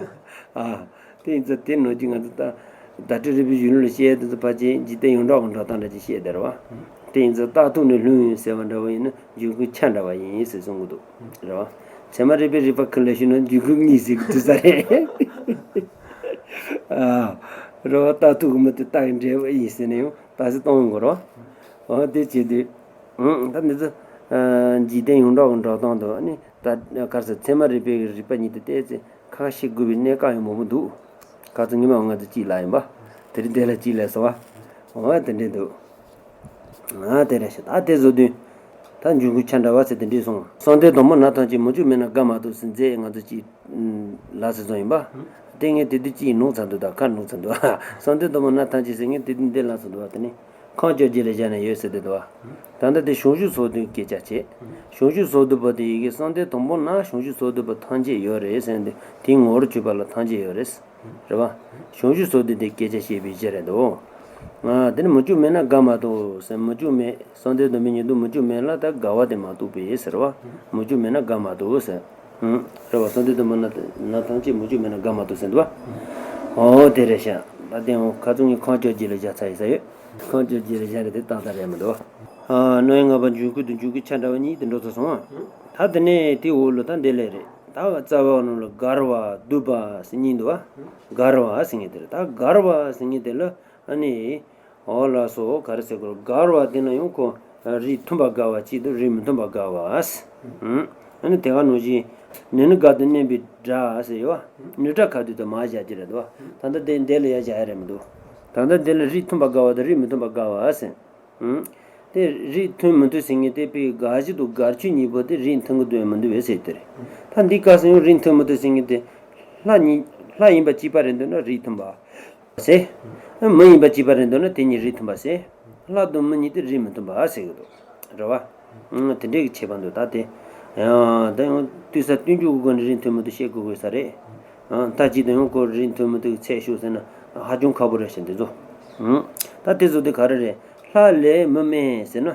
ཨ། དེ་ཡིན་ཙང་དེ་ནོར་གྱི་ང་ཚོ་ད་བརྡ་སྤྲོད་རིག་པའི་གཞུང་ལུགས་ལ་བཤད་དེ་ཚོ་ཕལ་ཆེར་འཇིག་རྟེན་ཡོངས་གྲགས་ཀྱི་འགྲོ་སྟངས་འདྲ་ཅིག་བཤད་བསྡད་རེད་བ། དེ་ཡིན་ཙང་རྟག་ཏུ་ནི་ལྷུང་ཟེར་བ་འདྲ་བོ་ཡིན་ན་འབྱུང་ཁུངས་ཆ་འདྲ་བ་ཡིན་ཟེར་གསུང་གི་འདུག་རེད་བ། ཚད་མ་རིག་པའི་རིག་པ་ཁུལ་ལ་ཞུས་ན་འབྱུང་ཁུངས་གཉིས་ཟེར་གི་འདུག་ས་རེད། ཨ། རེད་བ། རྟག་ཏུ་གི་མི་དེ་རྟགས་ཀྱི་འབྲས་བུ་ཡིན་ཟེར་ན་ཡང་རྟགས་གསལ་གཏོང་དགོས་རེད་བ། འོ་དེ་བྱེད་དུས། ཨང་། ད་འདི་ཚོ། ཨ། འཇིག་རྟེན་ཡོངས་གྲགས་ཀྱི་འགྲོ་སྟངས་དང་ནི་ད་ག་རེ་ཟེར། ཚད་མ་རིག་པའི་རིག་པ་གཉིས་དེ་བལྟས་ཚེ་ཁ་ཤས་དགོས་པའི་གནད་འགག་ཡང་མང་པོ་འདུག་ཁ་ཚོ་ཉི་མ་ང་ཚོ་གཅིག་ལ་ཡིན་པ། དེ་རིང་དེ་ལ་གཅིག་ལས་སོ་བ། འོ་དེ་འདྲས་འདུག་ཨ། དེ་རེད་ཤག་ད་དེ་བཟོ་དུས། ད་འབྱུང་ཁུངས་ཆ་འདྲ་བ་ཟེར་དེ་འདྲས་སོང་། བསམ་གཏན་དང་པོ་ན་ཐམས་ཅད་མི་འཇུག་མེད་ན་འགག་མ་ཐུབ་ཟེར་མཛད་ང་ཚོ་གཅིག་ལ་ཟེར་བཟོ་ཡིན་པ། དེ་ངས་དེ་དུས་གཅིག་ནུག་ཚར་འདུག་ད་ཁ་ནུག་ཚར་འདུག་བསམ་གཏན་དང་པོ་ན་ཐམས་ཅད་ཟེར་ངས་དེ་དུས་འདི་ལ་ཟེར་འདུག་བ། དེ་ནི། ཁམས་བཅོ་བརྒྱད་ལ་སྦྱར་ནས་ཡོད་ཟེར་དེ་འདུག་བ། ད་ལྟ་དེ་བྱང་ཆུབ་སོགས་དུས་སྐད་ཆ་བྱེད། བྱང་ཆུབ་སོགས་དུས་པོ་དེ་ཡི་གེ་བསམ་གཏན་དང་པོ་ན་བྱང་ཆུབ་སོགས་དུས་པོ་ཐམས་ཅད་ཡོད་རེད་ཟེར་ནས་དེའི་ངོ་བོར་གྱུར་པ་ལ་ཐམས་ཅད་ཡོད་རེད། རེད་བ། བྱང་ཆུབ་སོགས་དུས་དེ་སྐད་ཆ་བཤད་པའི་གཞི་རེད་འདུག་ཨ། དེ་ནི་མི་འཇུག་མེད་ན་འགག་མ་ཐུབ་ཟེར། མི་འཇུག་མེད། བསམ་གཏན་དང་པོའི་ཉིད་དུ་མི་འཇུག་མེད་ལ་ད་འགག་པ་དེ་མ་གཏོགས་པས་ཟེར་བ། མི་འཇུག་མེད་ན་འགག་མ་ཐུབ་ཟེར། ཨང་། རེད་བ། བསམ་གཏན་དང་པོ་ན་ན་ཐམས་ཅད་མི་འཇུག་མེད་ན་འགག་མ་ཐུབ་ཟེར་འདུག་བ། ཨོ་དེ་རེད་ཤག་ད་དེ་འོ་ཁ་ཚུགས་ངས་ཁམས་བཅོ་བརྒྱད་ལ་སྦྱར་ཚར་ཡིན་ས་ཡོད། ཁམས་བཅོ་བརྒྱད་ལ་སྦྱར་རེད་དེ་ཏག་ཏག་རེད་མི་འདུག་བ། ཨ། རྣམ་དབྱེ་ལྔ་པ་འབྱུང་ཁུངས་དང་འབྱུང་ཁུངས་ཆ་འདྲ་བ་གཉིས་དེ་འགྲོ་ཚར་སོང་ཨ། ད་དེ་ནས་དེའི་འོག་ལ་ད་འདི་ལས་རེད། ད་རྩ་བའི་ནང་ལ་དགར་བ་སྡུད་པ་ཟེར་གཉིས་འདུག་བ། དགར་བ་ཟེར་མཁན་དེ་རེད། ད་དགར་བ་ཟེར་མཁན་དེ་ལ་ཨ་ནི། འོ་ལགས་སོ། ག་རེ་ཟེར་དགོས་རེད། དགར་བ་དེ་ན་ཡང་ཁོ་རིགས་མཐུན་པ་དགར་བ་གཅིག་དང་རིགས་མི་མཐུན་པ་དགར་བ། ཨ་ནི་དེ་ག་ནང་བཞིན་ནི་ནི་དགར་དུ་བསྣན་པའི་སྒྲ་ཟེར་ཡོད་བ། ནི་སྒྲ་ག་དུས་དང་མ་བཞག་གི་རེད་འདུག་བ། ད་ལྟ་དེ་འདི་ལ་ཡ་བཞག་ཡ་རེད་མི་འདུག་ད་ལྟ་འདི་ལ་རིགས་མཐུན་པ་དགར་བ་དང་རིགས་མི་མཐུན་པ་དགར་བ་ཟེར། དེ་རིགས་མཐུན་མི་མཐུན་ཟེར་མཁན་དེ་དཔེ་དགག་གཞི་དང་དགར་ཆོས་གཉིས་པོ་དེ་རིགས་མཐུན་གྱི་འདུག་མི་འདུག་བས་ཟེར་དེ་རེད། ད་འདི་སྐབས་སུ་ཡང་རིགས་མཐུན་མི་མཐུན་ཟེར་མཁན་དེ་ལྷ་གཉིས་ལྷ་ཡིན་པ་གཅིག་པ་རེད་འདུག་ན་རིགས་མཐུན་པ་ཟེར། མི་ཡིན་པ་གཅིག་པ་རེད་འདུག་ན་དེ་གཉིས་རིགས་མཐུན་པ་ཟེར། ལྷ་དང་མི་གཉིས་དེ་རིགས་མི་མཐུན་པ་ཟེར་གྱི་འདུག་རེད་བ། དེ་འདྲའི་གི་ཁྱད་པར་འདུག་ད་དེ་ཡང་ད་ཡང་ལྟོས་ས་སྟོན་རྒྱུ་གི་སྒོ་ནས་རིགས་མཐུན་མི་མཐུན་བཤད་དགོས་དགོས་ས་རེད། ཨ། མཐའ་གཅིག་ཏུ་ཡང་ཁོ་རིགས་མཐུན་མི་མཐུན་གྱི་ཚད་ཤོད་ཟེར་ན་ཧ་ཅང་ཁག་པོ་རེད་ཤག་འདི་ཚོ། ཨང་། ད་དེ་ཚོ་དེ་ག་རེ་རེད། ལྷ་ལས་མི་དམན་ཟེར་ན།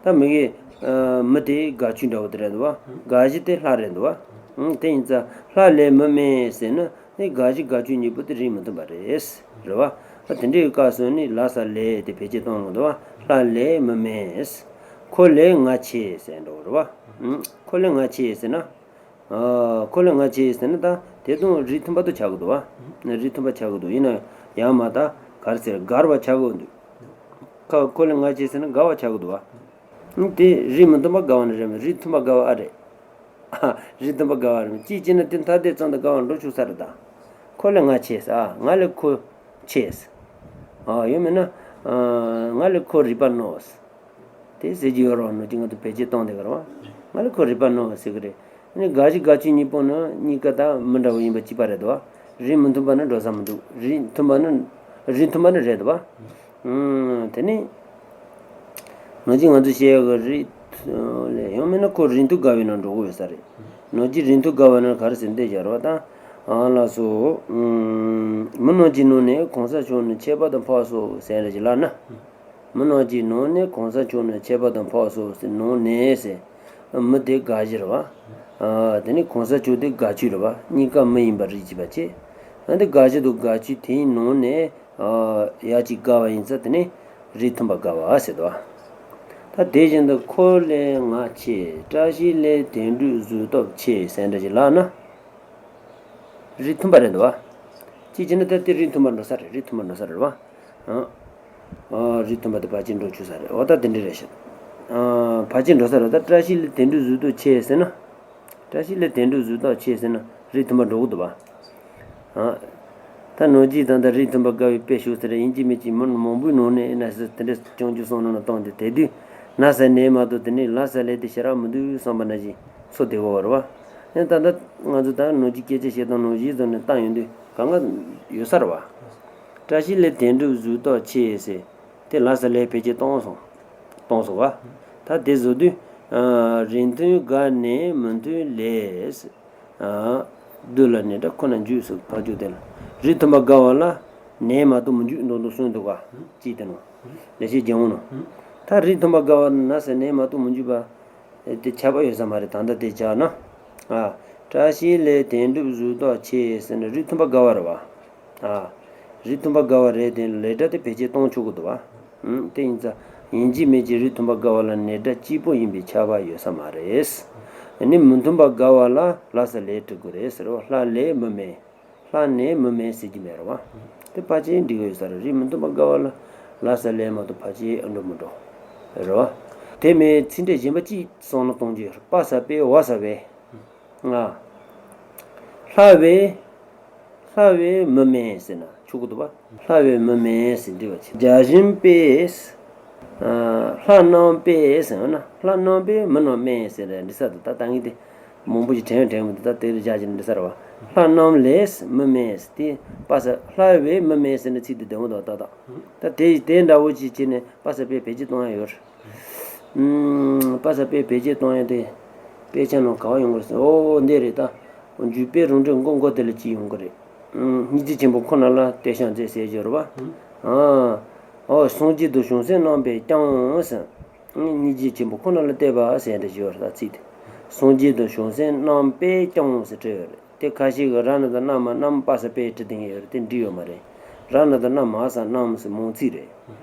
ད་མི་གི། ཨ། མི་དེ་དགག་ཆོས་འདྲ་བོ་དེ་རེད་འདུག་བ། དགག་གཞི་དེ་ལྷ་རེད་འདུག་བ། ཨང་། དེ་ཡིན་ཙང་ལྷ་ལས་མི་དམན་ཟེར་ན་དེ་དགག་གཞི་དགག་ཆོས་གཉིས་པོ་དེ་རིགས་མི་མཐུན་པ་རེད། རེད་བ། ད་དེ་འདྲའི་སྐབས་སུ་ནི་ལ་ས་ལས་དེ་བེད་སྤྱད་གཏོང་དགོས་འདུག་བ། ལྷ་ལས་མི་དམན། ཁོ་ལས་ང་ཆེ་ཟེར་འདྲ་བོ་རེད་བ། ཨང་། ཁོ་ལས་ང་ཆེ་ཟེར་ན། ཨ། ཁོ་ལས་ང་ཆེ་ཟེར་ན་ད་དེ་དང་རིགས་མཐུན་པ་དུ་ཆགས་ཀྱི་འདུག་བ། རིགས་མཐུན་པ་ཆགས་ཀྱི་འདུག་ཡིན་ན་ཡང་མ་ད་ག་ ག་རེ་ཟེར། འགལ་བ་ཆགས་ཀྱི་འདུག་ཁ་ཁོ་ལས་ང་ཆེ་ཟེར་ན་འགལ་བ་ཆགས་ཀྱི་འདུག་བ། དེ་རིགས་མི་མཐུན་པ་འགལ་བ་ནི་རེད་མ། རིགས་མཐུན་པ་འགལ་བ་ཨ་རེད། རིགས་མཐུན་པ་འགལ་བ་རེད། ཅིའི་ཕྱིར་ན་དེ་ཐ་དད་ཙམ་དུ་འགལ་བ་འགྲོ་ཆོག་ས་རེད་ད། ཁོ་ལས་ང་ཆེ་ཟེར། ང་ལས་ཁོ་ཆེ་ཟེར། ཡང་མིན་ན། ང་ལས་ཁོ་རིག་པ་རྣོ་ཟེར། དེ་ཟེར་གྱི་ཡོད་རེད་བ། ནོར་གྱི་ང་ཚོ་བེད་སྤྱོད་གཏོང་བསྡད་ཀྱི་རེད་བ། ང་ལས་ཁོ་རིག་པ་རྣོ་ཟེར་གྱི་རེད། ཨ་ནི་དགག་གཞི་དགག་ཚུལ་གཉིས་པོ་ནི་གཉིས་ཀ་ད་མི་འདྲ་བོ་ཡིན་པ་གཅིག་པ་རེད་དོ། རིགས་མི་མཐུན་པ་ནི་འགྲོ་ས་མི་འདུག་རིགས་མཐུན་པ་ནི། རིགས་མཐུན་པ་ནི་རེད་དོ། ཨུམ། དེ་ནི། ནོར་གྱི་ང་ཚོ་བཤད་ཡག་གི་རིགས་ལས་ཡང་མིན་ན་ཁོ་རིགས་མཐུན་འགལ་བའི་ནང་འགྲོ་གི་ཡོད་ས་རེད། ནོར་གྱི་རིགས་མཐུན་འགལ་བ་ནི་ག་རེ་ཟེར་འདི་བྱ་རོགས་དང་། ཨ་ལགས་སོ། ཨུམ། མི་རྣམས་ཀྱི་ནང་ནས་གང་ཟག་ཕྱོགས་ནི་ཁྱད་པར་དུ་འཕགས་སོ་ཟེར་རེ་ཞིག་ལབ་ན། མི་རྣམས་ཀྱི་ནང་ནས་གང་ཟག་ཕྱོགས་ནི་ཁྱད་པར་དུ་འཕགས་སོ་ཟེར་ནང་ནས་ཟེར། མི་དེ་དགག་གཞི་རེད་བ། ཨ། དེ་ནི་གང་ཟག་ཕྱོགས་དེ་དགག་ཚུལ་རེད་བ། གཉིས་ཀ་མི་ཡིན་པ་རིགས་གཅིག་པ་བྱས། ཨ། འདི་དགག་གཞི་དང་དགག་ཚུལ་དེའི་ནང་ནས། ཨ། ཡ་གཅིག་འགལ་བ་ཡིན་ཙང་དེ་ནི་རིགས་མཐུན་པ་འགལ་བ་ཟེར་དོ། ད་དེ་བཞིན་དུ་ཁོ་ལས་ང་ཆེ། བཀྲ་ཤིས་ལས་དོན་འགྲུབ་གཟུགས་སྟོབས་ཆེ་ཟེར་འདྲ་ཞིག་ལབ་ན། རིགས་མཐུན་པ་རེད་འདུག་བ། ཅིའི་ཕྱིར་ན་ད་དེ་རིགས་མཐུན་པར་འགྲོ་ས་རེད། རིགས་མཐུན་པར་འགྲོ་ས་རེད་བ། ཨ། ཨ། རིགས་མཐུན་པ་དེ་ཕལ་ཆེར་འགྲོ་ཆོག་ས་རེད། འོ་ད་དེ་འདྲ་རེད་ཤག་ཨ། ཕལ་ཆེར་འགྲོ་ས་རེད། ད་བཀྲ་ཤིས་ལས་དོན་འགྲུབ་གཟུགས་སྟོབས་ཆེ་ཟེར་ན། བཀྲ་ཤིས་ལས་དོན་འགྲུབ་གཟུགས་སྟོབས་ཆེ་ཟེར་ན་རིགས་མཐུན་པར་འགྲོ་གི་འདུག་བ། ཨ། ད་ནོར་གྱི་ད་ལྟ་རིགས་མཐུན་པ་འགལ་བའི་དཔེ་ཞུ་ཟེར། ཡིན་གཅིག་མིན་གཅིག་མི་མང་པོའི་ནང་ནས་ན་ཟེར་དེ་འདྲ་རྐྱང་རྒྱུ་བསམ་བློ་ནང་བཏང་སྟེ་དེ་དུས་ན་ཟེར་ནས་མ་གཏོགས་དེ་ནས་ལ་ཟེར་ལས་དེ་ཞེ་དྲག་མི་འདུག་བསམ་པ་ནང་བཞིན་ཚོར་བསྡད་ཀྱི་ཡོད་རེད་བ། ཡང་ད་ལྟ་ང་ཚོ་ད་ནོར་གྱི་སྐད་ཆ་བཤད་སྟངས་ནང་བཞིན་བཟོ་ནས་བཏང་ཡོང་དུས་གང་ག་ཡོད་ས་རེད་བ། བཀྲ་ཤིས་ལས་དོན་འགྲུབ་གཟུགས་སྟོབས་ཆེ་ཟེར། དེ་ལ་ཟེར་ལས་བེད་སྤྱོད་གཏོང་སོང་། གཏོང་སོང་བ། ད་དེ་བཟོ་དུས། ཨ། རིགས་མཐུན་འགལ་ནས་མི་མཐུན་ལས། ཨ། བདུད་ལ་ནད་དགྲ་ཁོ་ན་འཇུག་ཟེར་ཕར་ཕྱོགས་དེ་ལ། རིགས་མཐུན་པ་འགལ་བ་ལ་ནད་མ་གཏོགས་མི་འཇུག་མདོར་བསྡུས་གསུངས་འདུག་ག་ཅིག་དེ་ནོ། ལེགས་བཤད་ལྗོན་དབང་ནོ། ད་རིགས་མཐུན་པ་འགལ་བ་ན་ཟེར་ནད་མ་གཏོགས་མི་འཇུག་པ། དེ་ཁྱབ་པ་ཡོད་ས་མ་རེད། ད་ལྟ་དེ་བྱས་ན། ཨ། བཀྲ་ཤིས་ལས་དོན་འགྲུབ་གཟུགས་སྟོབས་ཆེ་ཟེར་ན་རིགས་མཐུན་པ་འགལ་བ་རེད་བ། ཨ། རིགས་མཐུན་པ་འགལ་བ་རེད་དེ་ལས་སྒྲ་དེ་བེད་སྤྱོད་གཏོང་ཆོག་གི་འདུག་བ། ཨུམ། དེ་ཡིན་ཙང་ཡིན་གཅིག་མིན་གཅིག་རིགས་མཐུན་པ་འགལ་བ་ལ་ནས་སྒྲ་གཅིག་པོ་ཡིན་པའི་ཁྱབ་པ་ཡོད་ས་མ་རེད། ཨ་ནི་མི་མཐུན་པ་འགལ་བ་ལ་ལ་ཟེར་ལས་འབྲི་དགོས་རེད་ཟེར་བ། ལྷ་ལས་མི་མེད། ལྷ་ནས་མི་མེད་ཟེར་གྱི་མེད་རེད་བ། དེ་ཕལ་ཆེར་འགྲིག་གི་ཡོད་ས་རེད། རིགས་མི་མཐུན་པ་འགལ་བ་ལ་ལ་ཟེར་ལས་མ་གཏོགས་ཕལ་ཆེར་ཨ་འགྲོ་མི་འགྲོ། རེད་བ། དེ་མིན་ཚིག་འགྲེལ་གཞན་པ་གཅིག་བསམ་བློ་གཏོང་རྒྱུ་ཡོད་རེད། པ་ས་པའི་བ་ས་པའི། ང་། ལྷ་བས། ལྷ་བས་མི་མེད་ཟེར་ན་ཆོག་གི་འདུག་བ། ལྷ་བས་མི་མེད་ཟེར་འབྲི་བ་བྱེད། བརྒྱ་བྱིན་པས། ཨ། ལྷ་རྣམས་པས་ཟེར་ན་ལྷ་རྣམས་པས་མི་རྣམས་མེད་ཟེར་འབྲི་ས་འདུག་ད་ད་ངས་དེ་མང་པོ་ཞིག་དྲན་དྲན་མི་འདུག་ད་དེ་རུ་བཞག་བྱས་ནས་འབྲི་ས་རེད་བ། ལྷ་རྣམས་ལས་མི་མེད་ཟེར་དེ་པ་ས་ལྷ་བས་མི་མེད་ཟེར་ན་ཚིག་དེ་བདེ་མོ་འདུག་ད་ད་ད་དེ་དེ་འདྲ་བོ་ཅིག་བྱས་ནས་པ་ས་པའི་བེད་སྤྱོད་གཏོང་ཡ་ཡོད་རེད། ཨུམ། པ་ས་པའི་བེད་སྤྱོད་གཏོང་ཡ་དེ། དཔེ་ཆ་ནང་ག་བ་ཡོང་གི་རེད་ཟེར། ཨོ་འདི་རེད་ད། འཇུག་པའི་རང་འགྲེལ་མགོ་མགོ་དེ་ལ་ཅིག་ཡོང་གི་རེད། ཨུམ། སྙིང་རྗེ་ཆེན་པོ་ཁོ་ན་ལ་སྟོད་ཞབས་མཛད་ཟེར་གྱི་རེད་བ། ཨ། ཨོ་སངས་རྒྱས་དང་བྱང་སེམས་རྣམ་པས་ཀྱང་ཟེར། སྙིང་རྗེ་ཆེན་པོ་ཁོ་ན་ལ་བལྟས་པ་ཟེར་འདྲ་ཞིག་ཡོད་རེད་ད་ཚིག་དེ། སངས་རྒྱས་དང་བྱང་སེམས་རྣམ་པས་ཀྱང་ཟེར་བྲིས་ཡོད་རེད། དེ་ཁ་ཤས་ཀྱིས་ར་ན་དང་རྣ་མ་རྣམ་པ་ས་པས་བྲིས་བསྡད་མཁན་ཡོད་རེད། དེ་འགྲིག་ཡོད་མ་རེད། ར་ན་དང་རྣ་མ་ས་རྣམ་ཟེར་མང་ཚིག་རེད།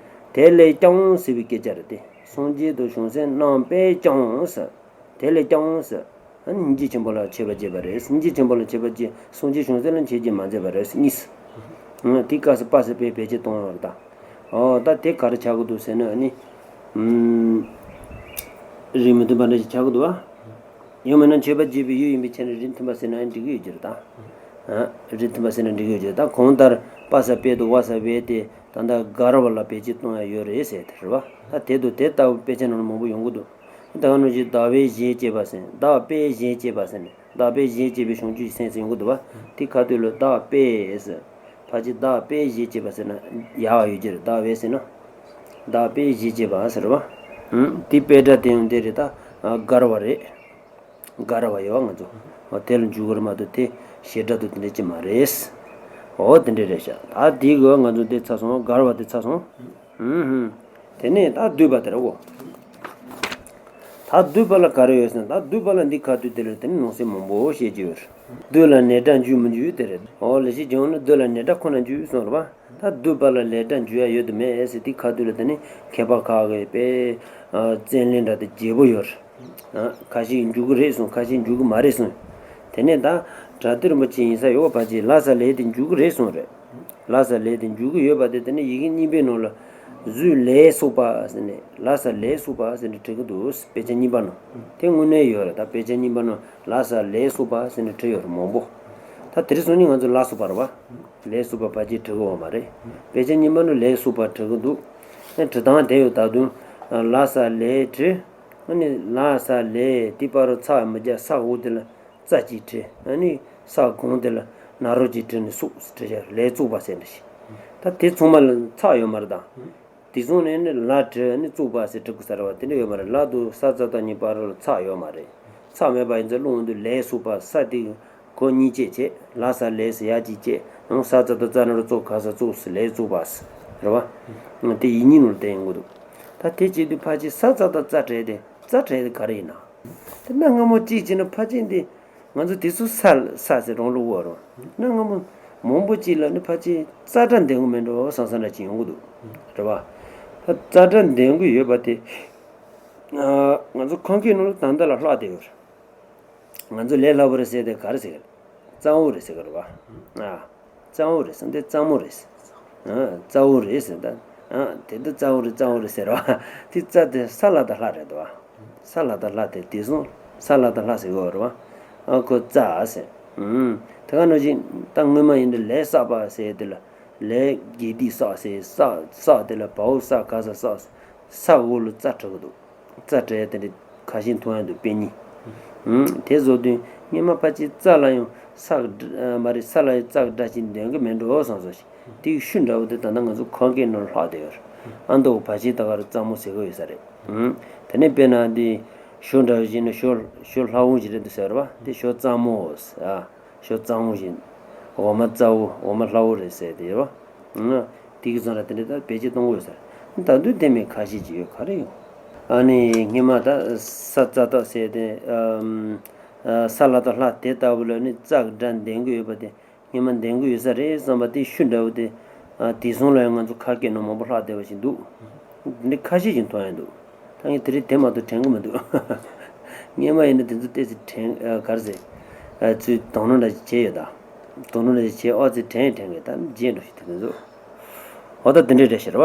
དེ་ལས་ཀྱང་ཟེར་བའི་སྐད་ཆ་རེད་དེ། སངས་རྒྱས་དང་བྱང་སེམས་རྣམ་པས་ཀྱང་ཟེར། དེ་ལས་ཀྱང་ཟེར། ཨ་ནི་སྙིང་རྗེ་ཆེན་པོ་ལ་མཆོད་པ་བྱས་པ་རེད། སྙིང་རྗེ་ཆེན་པོ་ལ་མཆོད་པ་བྱས། སངས་རྒྱས་བྱང་སེམས་ལ་མཆོད་བརྗེད་མ་མཛད་པ་རེད། གཉིས། ཨ། དེ་སྐབས་སུ་པ་ས་པས་བེད་སྤྱོད་གཏོང་ཡོད་རེད་ད། ཨོ་ད་དེ་ག་རེ་ཆགས་ཀྱི་འདུག་ཟེར་ན་ཨ་ནི། ཨུམ། རིགས་མི་མཐུན་པ་འདྲ་ཞིག་ཆགས་ཀྱི་འདུག་བ། ཡང་མིན་ན་མཆོད་པ་བརྗོད་པའི་ཡུལ་ཡིན་པའི་ཆ་ནས་རིགས་མཐུན་པ་ཟེར་ན་འགྲིག་གི་ཡོད་ཀྱི་རེད་ད། ཨ། རིགས་མཐུན་པ་ཟེར་ན་འགྲིག་གི་ཡོད་ཀྱི་རེད་ད། གང་ལྟར་པ་ས་པའི་དང་བ་ས་པའི་དེ་ད་ལྟ་འགལ་བ་ལ་བེད་སྤྱོད་གཏོང་ཡ་ཡོད་རེད་ཟེར་དེ་རེད་བ། ད་དེ་དང་དེ་ལྟ་བུ་དཔེ་ཆ་ནང་ལ་མང་པོ་ཡོང་གི་འདུག་ད་ག་ནང་བཞིན་བདག་པས་གཞན་གཅེས་པ་ཟེར་ནས་བདག་པས་གཞན་གཅེས་པ་ཟེར་ནས་བདག་པས་གཞན་གཅེས་པའི་བྱང་ཆུབ་ཀྱི་སེམས་ཟེར་ཡོང་གི་འདུག་བ། དེ་ཁ་ཐུག་ལ་བདག་པས་ཟེར། ཕལ་ཆེར་བདག་པས་གཞན་གཅེས་པ་ཟེར་ན་ཡག་ཡོད་ཀྱི་རེད། བདག་པས་ཟེར་ན། བདག་པས་གཞན་གཅེས་པ་ཟེར་བ། ཨུམ། དེའི་དཔེ་སྒྲ་དེ་ཡང་འདི་རེད་ད། འགལ་བ་རེད། འགལ་བ་ཡོད་ང་ཚོ། འོ་དེ་ལ་འཇུག་གི་རེད་མ་གཏོགས་དེ་བྱེད་སྒྲ་དང་དེ་འདྲ་ཅིག་མ་རེད། འོ་དེ་འདྲ་རེད་ཤག་ད་དེའི་གི་ང་ཚོ་འདི་ཚར་སོང་། འགལ་བ་དེ་ཚར་སོང་། ཧུམ་ཧུམ། དེ་ནས་ད་བསྡུས་པ་དེ་རེད་འོ། ད་བསྡུས་པ་ལ་ག་རེ་ཡོད་ཟེར་ན་ད་བསྡུས་པ་ལ་འདི་ཁ་ཐུག་དེ་ལ་དེ་ནི་ནང་གསེས་མང་པོ་བཤད་ཀྱི་ཡོད་རེད། བསྡུས་ལ་ནས་སྒྲ་འཇུག་མི་འཇུག་དེ་རེད། འོ་ལེགས་བཤད་ལྗོན་དབང་ནི་བསྡུས་ལ་ནས་སྒྲ་ཁོ་ན་འཇུག་གསུངས་རེད་པ། ད་བསྡུས་པ་ལ་ལས་སྒྲ་འཇུག་ཡ་ཡོད་དམ་མེད་ཟེར་དེ་ཁ་ཐུག་ལ་དེ་ནི་མཁས་པ་ཁག་གིས་དཔེ་བཙན་གླེང་འདྲ་དེ་རྒྱས་པོ་ཡོད་རེད། ཁ་ཤས་འཇུག་གི་རེད་གསུངས། ཁ་ཤས་འཇུག་གི་མ་རེད་གསུངས། དེ་ནས་ད་བྲ་ཏི་རིན་པོ་ཆེ་ཡིན་ས་ཡོད་པ་ཅིག་ལ་ས་ལས་དེ་འཇུག་གི་རེད་གསུངས་རེད། ལ་ས་ལས་དེ་འཇུག་གི་ཡོད་པ་དེ། དེ་ནི་ཡི་གེ་གཉིས་པའི་ནང་ལ་བཟོད་ལས་སོགས་པ་ཟེར་ནས། ལ་ས་ལས་སོགས་པ་ཟེར་ནས་བྲིས་ཀྱི་འདུག་དཔེ་ཆ་གཉིས་པ་ནང་། དེ་དངོས་གནས་ཡོད་རེད། ད་དཔེ་ཆ་གཉིས་པ་ནང་ལ་ས་ལས་སོགས་པ་ཟེར་ནས་བྲིས་ཡོད་རེད་མང་པོ། ད་དེ་རིང་སང་ཉིན་ང་ཚོ་ལ་སོགས་པ་རེད་པ། ལས་སོགས་པ་ཕལ་ཆེར་བྲིས་ཀྱི་ཡོད་མ་རེད། དཔེ་ཆ་གཉིས་པ་ནང་ལས་སོགས་པ་བྲིས་ཀྱི་འདུག་ཨ་ནི་བྲིས་སྟངས་དེ་ཡོད། ད་དུང་ལ་ས་ལས་བྲིས། ཨ་ནི་ལ་ས་ལས་དེའི་བར་རུ་ཚེག་མི་རྒྱག་ས་འོག་དེ་ལ་ཙ་གཅིག་བྲིས། ཨ་ནི་ས་གོང་དེ་ལ་ན་རོ་གཅིག་བྲིས་ནས་སོགས་བྲིས་བཞག་ལས་བཙུགས་པ་ཟེར་འདྲ་ཞིག་ད་དེ་ཚང་མ་ལ་ཚེག་ཡོད་མ་རེད་ད། དེ་སོང་ནས་ནི་ལ་བྲིས་ནི་བཙུགས་པ་ཟེར་བྲིས་དགོས་ས་རེད་པ། དེ་འདྲ་ཡོད་མ་རེད། ལ་དང་ས་ཙ་ཏ་གཉིས་བར་ལ་ཚེག་ཡོད་མ་རེད། ཚེག་མེད་པ་ཡིན་ཙང་ཀློག་འོང་དུས་ལས་བཙུགས་པ། ས་དེ་གོ་གཉིས་བྱས་བྱས། ལ་ས་ལས་ཟེར་ཡ་གཅིག་བྱས། ཡང་ས་ཙ་ཏ་ཙ་ན་རོ་ཙོ་ག་ས་བཙུགས་ཟེར་ལས་བཙུགས་པ་ཟེར་རེད་པ། དེ་ཡིག་རྙིང་ནང་ལ་བསྟན་ཡོང་གི་འདུག་ད་དེ་བྱེད་དུས་ཕལ་ཆེར་ས་ཙ་ཏ་ཙ་བྲིས་ཏེ། ཙ་བྲིས་ཏེ་ག་རེ་ཡིན་ན། དེ་གནའ་སྔ་མོ་གཅིག་བྱས་ན་ཕལ་ཆེར་འདི་ང་ཚོ་དེ་ཚོ་ས་ས་ཟེར་རང་ལུགས་པ་རེད། གནའ་སྔ་མོ་མང་པོ་གཅིག་ལ་ནི་ཕལ་ཆེར་ཙ་སྒྲ་ལྡན་གྱི་མེད་འགྲོ་བསམ་བསམ་འདྲ་ཅིག་ཡོང་གི་འདུག་རེད་པ། ད་ཙ་སྒྲ་ལྡན་གྱི་ཡོད་པ་དེ། ཨ། ང་ཚོ་ཁམས་སྐད་ནང་ལ་ད་ལྟ་ལ་ལྷག་བསྡད་ཡོད་རེད། ང་ཚོ་ལས་སླ་པོ་རེད་ཟེར་དེ་ག་རེ་ཟེར་གི་རེད། གཙང་བོ་རེད་ཟེར་གི་རེད་པ། ཨ། གཙང་བོ་རེད་ཟེར། འདི་གཙང་མོ་རེད་ཟེར། ཨ། གཙང་བོ་རེད་ཟེར། ད། ཨ། དེ་འདི་གཙང་བོ་རེད། གཙང་བོ་རེད་ཟེར་བ། དེ་ཙ་དེ་ས་ལ་ད་ལྷག་རེད་དོ། ས་ལ་ད་ལྷག་དེ་དེ་སོང་། ས་ལ་ད་ལྷག་ཟེར་གི་རེད་པ། ཨ་ཁོ་ཙ་ཟེར། ཨུམ། དེ་ག་ནང་བཞིན་ད་སྔོན་མ་ཡིན་དུས་ལས་བསགས་པ་ཟེར་དེ་ལ། ལས་དགེ་སྡིག་བསགས་ཟེར། བསགས་བསགས་དེ་ལ་བའོ་ས་ག་ས་བསགས། ས་འོག་ལ་ཙ་བྲིས་གི་འདུག་ཙ་བྲིས་དེ་འདྲ་ཁ་ཤས་མཐོང་ཡ་འདུག་དཔེ་རྙིང་། ཨུམ། དེ་བཟོ་དུས་སྔོན་མ་ཕལ་ཆེར་ཙ་ལ་ཡང་ས་གི་སྒྲ་མ་རེད། ས་ལ་ཡང་ཙ་གི་སྒྲ་ཅིག་འདོན་གི་མེད་འགྲོ་བསམ་སོང་ཞིག་དེའི་ཤུལ་འདྲ་བོ་དེ་ད་ལྟ་ང་ཚོ་ཁམས་སྐད་ནང་ལྷག་བསྡད་ཡོད་རེད། ཨ་མདོ་བ་ཕལ་ཆེར་ད་ག་རེ་གཙང་མོ་ཟེར་གི་ཡོད་ས་རེད། ཨུམ། དེ་ནས་དཔེར་ན་འདི་ཞོ་འདྲ་བོ་ཞིག་ནི་ཞོ་ཞོ་ལྷ་བོ་ཞིག་རེད་འདུག་ཟེར་བ། དེ་ཞོ་གཙང་མོ་ཟེར། ཨ། ཞོ་གཙང་བོ་ཞིག་འོ་མ་གཙང་བོ། འོ་མ་ལྷ་བོ་རེད་ཟེར་དེ་ཡོད་པ། ཨ། དེ་གི་བཟོ་འདྲ་དེ་འདྲ་ད་བེད་སྤྱོད་གཏོང་གི་ཡོད་ས་རེད། ད་དུང་དེ་མིན་ཁ་ཤས་ཅིག་ཡོད། ག་རེ་ཡོད། ཨ་ནི་སྔོན་མ་ད་ས་ཙ་ཏ་ཟེར་དེ། ཨམ། ཨ། ས་ལ་ད་ལྷག་དེ་ལྟ་བུ་ལ་ནི་ཙ་གི་སྒྲ་འདོན་གི་ཡོད་པ་དེ། སྔོན་མ་འདོན་གི་ཡོད་ས་རེད་བསམ་པ་དེ་ཤུལ་འདྲ་བོ་དེ། ཨ། དེ་སོང་ལ་ཡང་ང་ཚོ་ཁམས་སྐད་ནང་མང་པོ་ལྷག་བསྡད་པ་ཞིག་འདུག་འདི་ཁ་ཤས་ཤིག་མཐོང་ཡ་འདུག་ད་ངས་དེ་རིང་དེ་མ་གཏོགས་དྲན་གི་མི་འདུག་སྔོན་མ་ཡིན་ན་དེ་ཚོ་ཏོག་ཙམ་དྲན། ཨ། ག་རེ་ཟེར། ཨ། ཚུར་དོ་སྣང་འདྲ་ཞིག་བྱས་ཡོད་ད། དོ་སྣང་འདྲ་ཞིག་བྱས། ཨོ་ཙི་དྲན་ཡང་དྲན་གི། ད་བརྗེད་འགྲོ་ཞིག་དེ་ཚོ། འོ་ད་དེ་འདྲ་རེད་ཤག་རེད་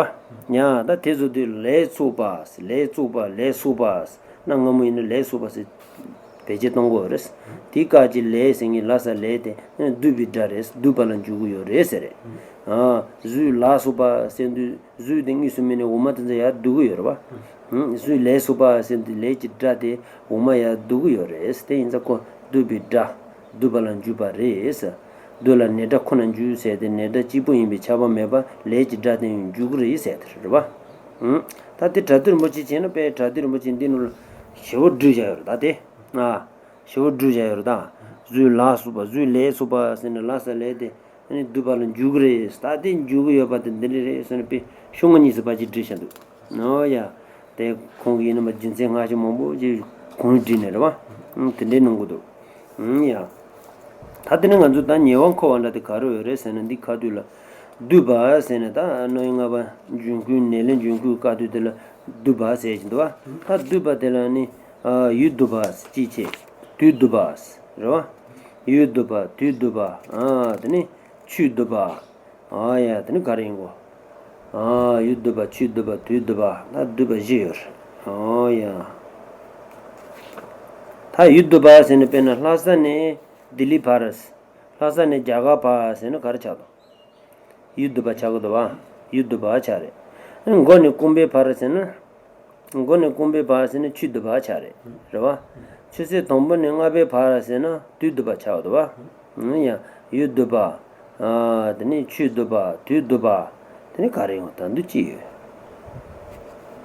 པ། ཡ། ད་དེ་བཟོ་དུས་ལས་བཙུགས་པ། ལས་བཙུགས་པ། ལས་བཙུགས་པ། གནའ་སྔ་མོ་ཡིན་ན་ལས་བཙུགས་པ་ཟེར་བེད་སྤྱོད་གཏོང་གི་ཡོད་རེད། དེའི་སྐབས་ཀྱི་ལས་ཟེར་མཁན་ལ་ས་ལས་དེ་བསྡུས་པའི་སྒྲ་རེད། བསྡུས་པ་ལ་འཇུག་གི་ཡོད་རེད་ཟེར་རེད། ཨ། བཟོད་ལ་སོགས་པ་ཟེར་དུས་བཟོད་དེ་དངོས་སུ་མེད་ནས་འོ་མ་དེ་ཚོ་ཡར་བསྡུ་གི་ཡོད་རེད་པ། ཨ། བཟོད་ལས་སོགས་པ་ཟེར་དུས་ལས་ཀྱི་སྒྲ་དེ་འོ་མ་ཡར་བསྡུ་གི་ཡོད་རེད། དེ་ཡིན་ཙང་ཁོ་བསྡུས་པའི་སྒྲ། བསྡུས་པ་ལ་འཇུག་པ་རེད། བསྡུས་ལ་ནས་སྒྲ་ཁོ་ན་འཇུག་ཟེར་དེ་ནས་སྒྲ་གཅིག་པུ་ཡིན་པས་ཁྱབ་པ་མེད་པ་ལས་ཀྱི་སྒྲ་དེ་ཡང་འཇུག་གི་རེད་ཟེར་དེ་རེད་པ། ཨང་། ད་དེ་བྲག་རྡོ་རིན་པོ་ཆེ་བྱས་ན་དཔེ་བྲག་རྡོ་རིན་པོ་ཆེ་འདི་ནང་ལ་ཞེ་པོ་བསྒྲིལ་བཞག་ཡོད་རེད། ད་དེ། ཨ། ཞེ་པོ་བསྒྲིལ་བཞག་ཡོད་རེད་ད། བཟོད་ལ་སོགས་པ། བཟོད་ལས་སོགས་པ་ཟེར་ནས་ལ་ས་ལས་དེ། ཨ་ནི་བསྡུས་པ་ལ་འཇུག་གི་རེད། ད་དེ་འཇུག་གི་ཡོད་པ་དེ་འདི་འདྲ་རེད་ཟེར་ནས་དཔེ་ཤོག་ངོས་གཉིས་སུ་ཕར་ཅིག་བསྒྲིལ་བཞག་འདུག་ཨོ་ཡ། དེ་ཁོང་གིས་ཡིན་ན་མ་རྒྱུ་མཚན་སྔ་ཕྱི་མང་པོ་ཅིག་གོང་བསྒྲིལ་ནས་རེད་པ། ཨང་། དེ་འདྲའི་གནང་གི་འདུག་ཨང་། ཡ། ད་དེ་ནས་ང་ཚོ་ད་ཉེ་བར་མཁོ་བ་འདྲ་དེ་ག་རེ་ཡོད་རེད་ཟེར་ན། འདི་ཁ་ཐུག་ལ་བསྡུས་པ་ཟེར་ནས། ད་རྣམ་དབྱེ་ལྔ་པ་འབྱུང་ཁུངས་ནས་ལས་འབྱུང་ཁུངས་བཀག་དུས་དེ་ལ་བསྡུས་པ་ཟེར་གྱི་འདུག་པ། ད་བསྡུས་པ་དེ་ལ་ནི། ཨ། ཡུལ་བསྡུས་པ་ཟེར་གཅིག་བྱས། དུས་བསྡུས་པ་ཟེར་རེད་པ། ཡུལ་བསྡུས་པ། དུས་བསྡུས་པ། ཨ། དེ་ནི་ཆོས་བསྡུས་པ། ཨ་ཡ། དེ་ནི་ག་རེ་ཡིན་གོ། ཨ། ཡུལ་བསྡུས་པ། ཆོས་བསྡུས་པ། དུས་བསྡུས་པ། ད་བསྡུས་པ་བཞི་ཡོད་རེད། ཨ་ཡ། ད་ཡུལ་བསྡུས་པ་ཟེར་ན་དཔེར་ན་ལྷ་ས་ནས་ལྡི་ལི་བར། ལྷ་ས་ནས་རྒྱ་གར་བར་ཟེར་ན་ག་རེ་ཆགས་འདུག་ཡུལ་བསྡུས་པ་ཆགས་ཀྱི་འདུག་པ། ཡུལ་བསྡུས་པ་ཆགས་རེད། མགོ་ནས་རྐང་པའི་བར་ཟེར་ན། མགོ་ནས་རྐང་པའི་བར་ཟེར་ན་ཆོས་བསྡུས་པ་ཆགས་རེད། རེད་པ། ཆུ་ཚོད་དང་པོ་ནས་ལྔ་པའི་བར་ཟེར་ན་དུས་བསྡུས་པ་ཆགས་འདུག་པ། ཡང་ཡུལ་བསྡུས་པ། ཨ། དེ་ནས་ཆོས་བསྡུས་པ། དུས་བསྡུས་པ། དེ་ནས་ག་རེ་ཡོང་། ད་འདི་གཅིག་ཡོད།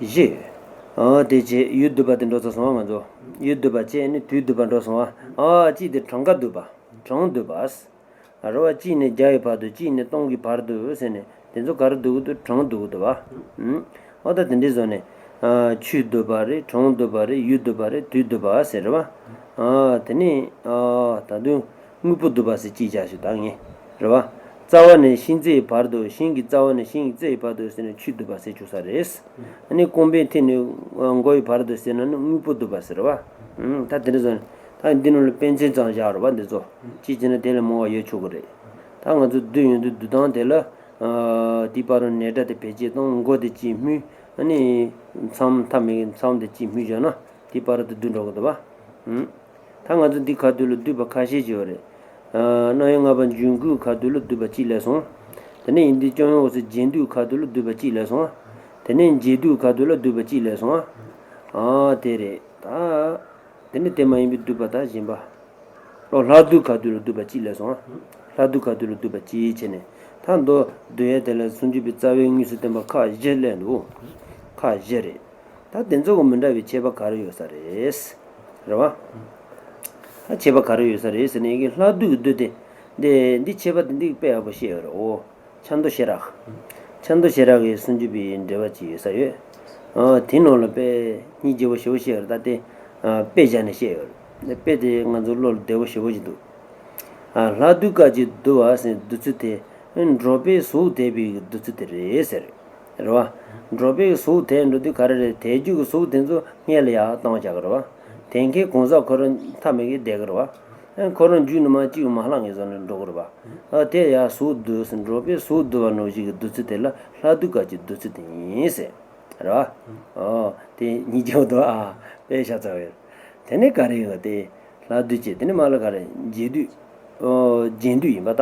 བཞི་ཡོད། ཨ། དེ་བྱས་ཡུལ་བསྡུས་པ་དེ་འགྲོ་ཚར་སོང་བ། ང་ཚོ་ཡུལ་བསྡུས་པ་བྱས་ནས་དུས་བསྡུས་པ་འགྲོ་སོང་བ། ཨ། གཅིག་དེ་གྲངས་ཀ་བསྡུས་པ། གྲངས་བསྡུས་པ། རེད་པ། གཅིག་ནས་བརྒྱ་ཡི་བར་དུ། གཅིག་ནས་སྟོང་གི་བར་དུ་ཟེར་ནས་དེ་ཚོ་ག་རེ་བསྡུ་གི་འདུག་གྲངས་བསྡུ་གི་འདུག་པ། ཨུམ། འོ་ད་དེ་འདྲའི་བཟོ་ནས། ཨ། ཆོས་བསྡུས་པ་རེད། གྲངས་བསྡུས་པ་རེད། ཡུལ་བསྡུས་པ་རེད། དུས་བསྡུས་པ་ཟེར་རེད་པ། ཨ། དེ་ནས། ཨ། ད་དུང་དངོས་པོ་བསྡུས་པ་ཟེར་གཅིག་བཞག་ཞུ་ད་ངས། རེད་པ། རྩ་བ་ནས་ཤིང་རྩ་ཡི་བར་དུ། ཤིང་གི་རྩ་བ་ནས་ཤིང་གི་རྩ་ཡི་བར་དུ་ཟེར་ནས་ཆོས་བསྡུས་པ་ཟེར་བཅུག་ས་རེད། ཨ་ནི་རྐང་པའི་མཐིལ་ནས་མགོ་ཡི་བར་དུ་ཟེར་ན་ནི་དངོས་པོ་བསྡུས་པ་ཟེར་རེད་པ། ཨུམ། ད་དེ་འདྲ་བཟོ་ནས། ད་འདི་ནང་ལ་དཔེ་མཚོན་ཙམ་བཞག་རེད་པ། འདི་ཚོ་གཅིག་བྱས་ན་དེ་ལས་མང་བ་ཡོད་ཆོག་གི་རེད། ད་ ད་ང་ཚོ་བསྡུ་ཡོང་དུས་བསྡུ་སྟངས་དེ་ལ། ཨ། དེའི་བར་དུ་ནས་སྒྲ་དེ་བེད་སྤྱད་བཏང་། མགོ་དེ་གཅིག་སྨོས། ཨ་ནི་མཚམས་མཐའ་མེད་ཀྱི་མཚམས་དེ་གཅིག་སྨོས་བཞག་ན་དེའི་བར་དུ་བསྡུ་འགྲོ་གི་འདུག་བ། ཨུམ། ད་ང་ཚོ་འདི་ཁ་ཐུག་ལ་བསྡུས་པ་ཁ་ཤས་ཅིག་ཡོད་རེད། ཨ། རྣམ་དབྱེ་ལྔ་པ་འབྱུང་ཁུངས་ཁ་ཐུག་ལ་བསྡུས་པ་གཅིག་སླེབས་སོང་། དེ་ནས་ཡིན་དུས་སྐྱོན་ཡོན་འོག་གསལ་རྗེས་ཟློས་ཁ་ཐུག་ལ་བསྡུས་པ་གཅིག་སླེབས་སོང་། དེ་ནས་འབྱེད་སྡུད་ཁ་ཐུག་ལ་བསྡུས་པ་གཅིག་སླེབས་སོང་། ཨ། དེ་རེད་ད། དེ་ནས་དེ་མ་ཡིན་པའི་བསྡུས་པ་ད་གཞན་པ། ཨོ། སླར་བསྡུ་ཁ་ཐུག་ལ་བསྡུས་པ་གཅིག་སླེབས་སོང་། སླར་བསྡུ་ཁ་ཐུག་ལ་བསྡུས་པ་གཅིག་བྱས་ནས། ད་མདོ་བསྡུ་ཡས་དེ་ལ་སུམ་ཅུ་པའི་རྩ་བའི་དངོས་སུ་བསྟན་པ་ཁག་བཞི་སླེབས་འདུག་ཁག་བཞི་རེད། ད་དེ་ཚོ་གི་མི་འདྲ་བའི་ཁྱད་པར་ག་རེ་ཡོད་ས་རེད། རེད་བ། ད་ཁྱད་པར་ག་རེ་ཡོད་ས་རེད་ཟེར་ན། ཡི་གེ་སླར་བསྡུ་གི་བསྡུ་དེ། འདི་འདི་ཁྱད་པར་དེ་འདི་དཔེ་ཡག་པོ་བཤད་ཡོད་རེད། ཨོ། ཆ་མདོ་ཤེས་རབ། ཆ་མདོ་ཤེས་རབ་ཀྱི་སུམ་ཅུ་པའི་འགྲེལ་པ་ཅིག་ཡོད་ས་ཡོད། ཨ། དེའི་ནང་ལ་དཔེ་སྙིང་རྗེ་པོ་ཞེ་པོ་བཤད་ཡོད་རེད། ད་དེ། ཨ། དཔེ་བཞག་ནས་བཤད་ཡོད་རེད། དཔེ་དེ་ང་ཚོ་བློ་ལ་བདེ་པོ་ཞེ་པོ་ཞིག་འདུག་ཨ། སླར་བསྡུ་སྐབས་ཀྱི་བསྡུ་བ་ཟེར་བསྡུ་ཚུལ་དེ། འགྲོ་བའི་ཟུག་དེད་པའི་བསྡུ་ཚུལ་དེ་རེད་ཟེར། རེད་བ། འགྲོ་བའི་ཟུག་དེད་འགྲོ་དུས་ག་རེ་རེད། དེད་རྒྱུ་གི་ཟུག་དེ་ཚོ་སྔོན་ལ་ཡར་བཏང་བྱ་གི་རེད་བ། དེ་མཁན་གང་ཟག་ཁོ་རང་མཐའ་མེད་ཀྱི་བསྡད་གི་རེད་བ། ཁོ་རང་རྒྱུད་ནས་མར་གཅིག་མ་ལྷག་ངེས་བཟོ་ནས་འགྲོ་གི་རེད་བ། ཨ། དེ་ཡར་ཟུག་བསྡུ་ཟེར། འགྲོ་བའི་ཟུག་བསྡུ་བ་ནང་བཞིན་གྱི་བསྡུ་ཚུལ་དེ་ལ་སླར་བསྡུ་སྐབས་ཀྱི་བསྡུ་ཚུལ་དེ་ཡིན་ཟེར། རེད་བ། ཨོ། དེ་སྙིང་རྗེ་པོ་འདུག་ཨ། དཔེ་ཤ་ཚ་བོ་ཡོད། དེ་ནས་ག་རེ་ཡོད་དེ། སླར་བསྡུ་བྱས། དེ་ནས་མར་ལ་ག་རེ། འབྱེད་སྡུད། ཨོ། རྗེས་ཟློས་ཡིན་པ་ད།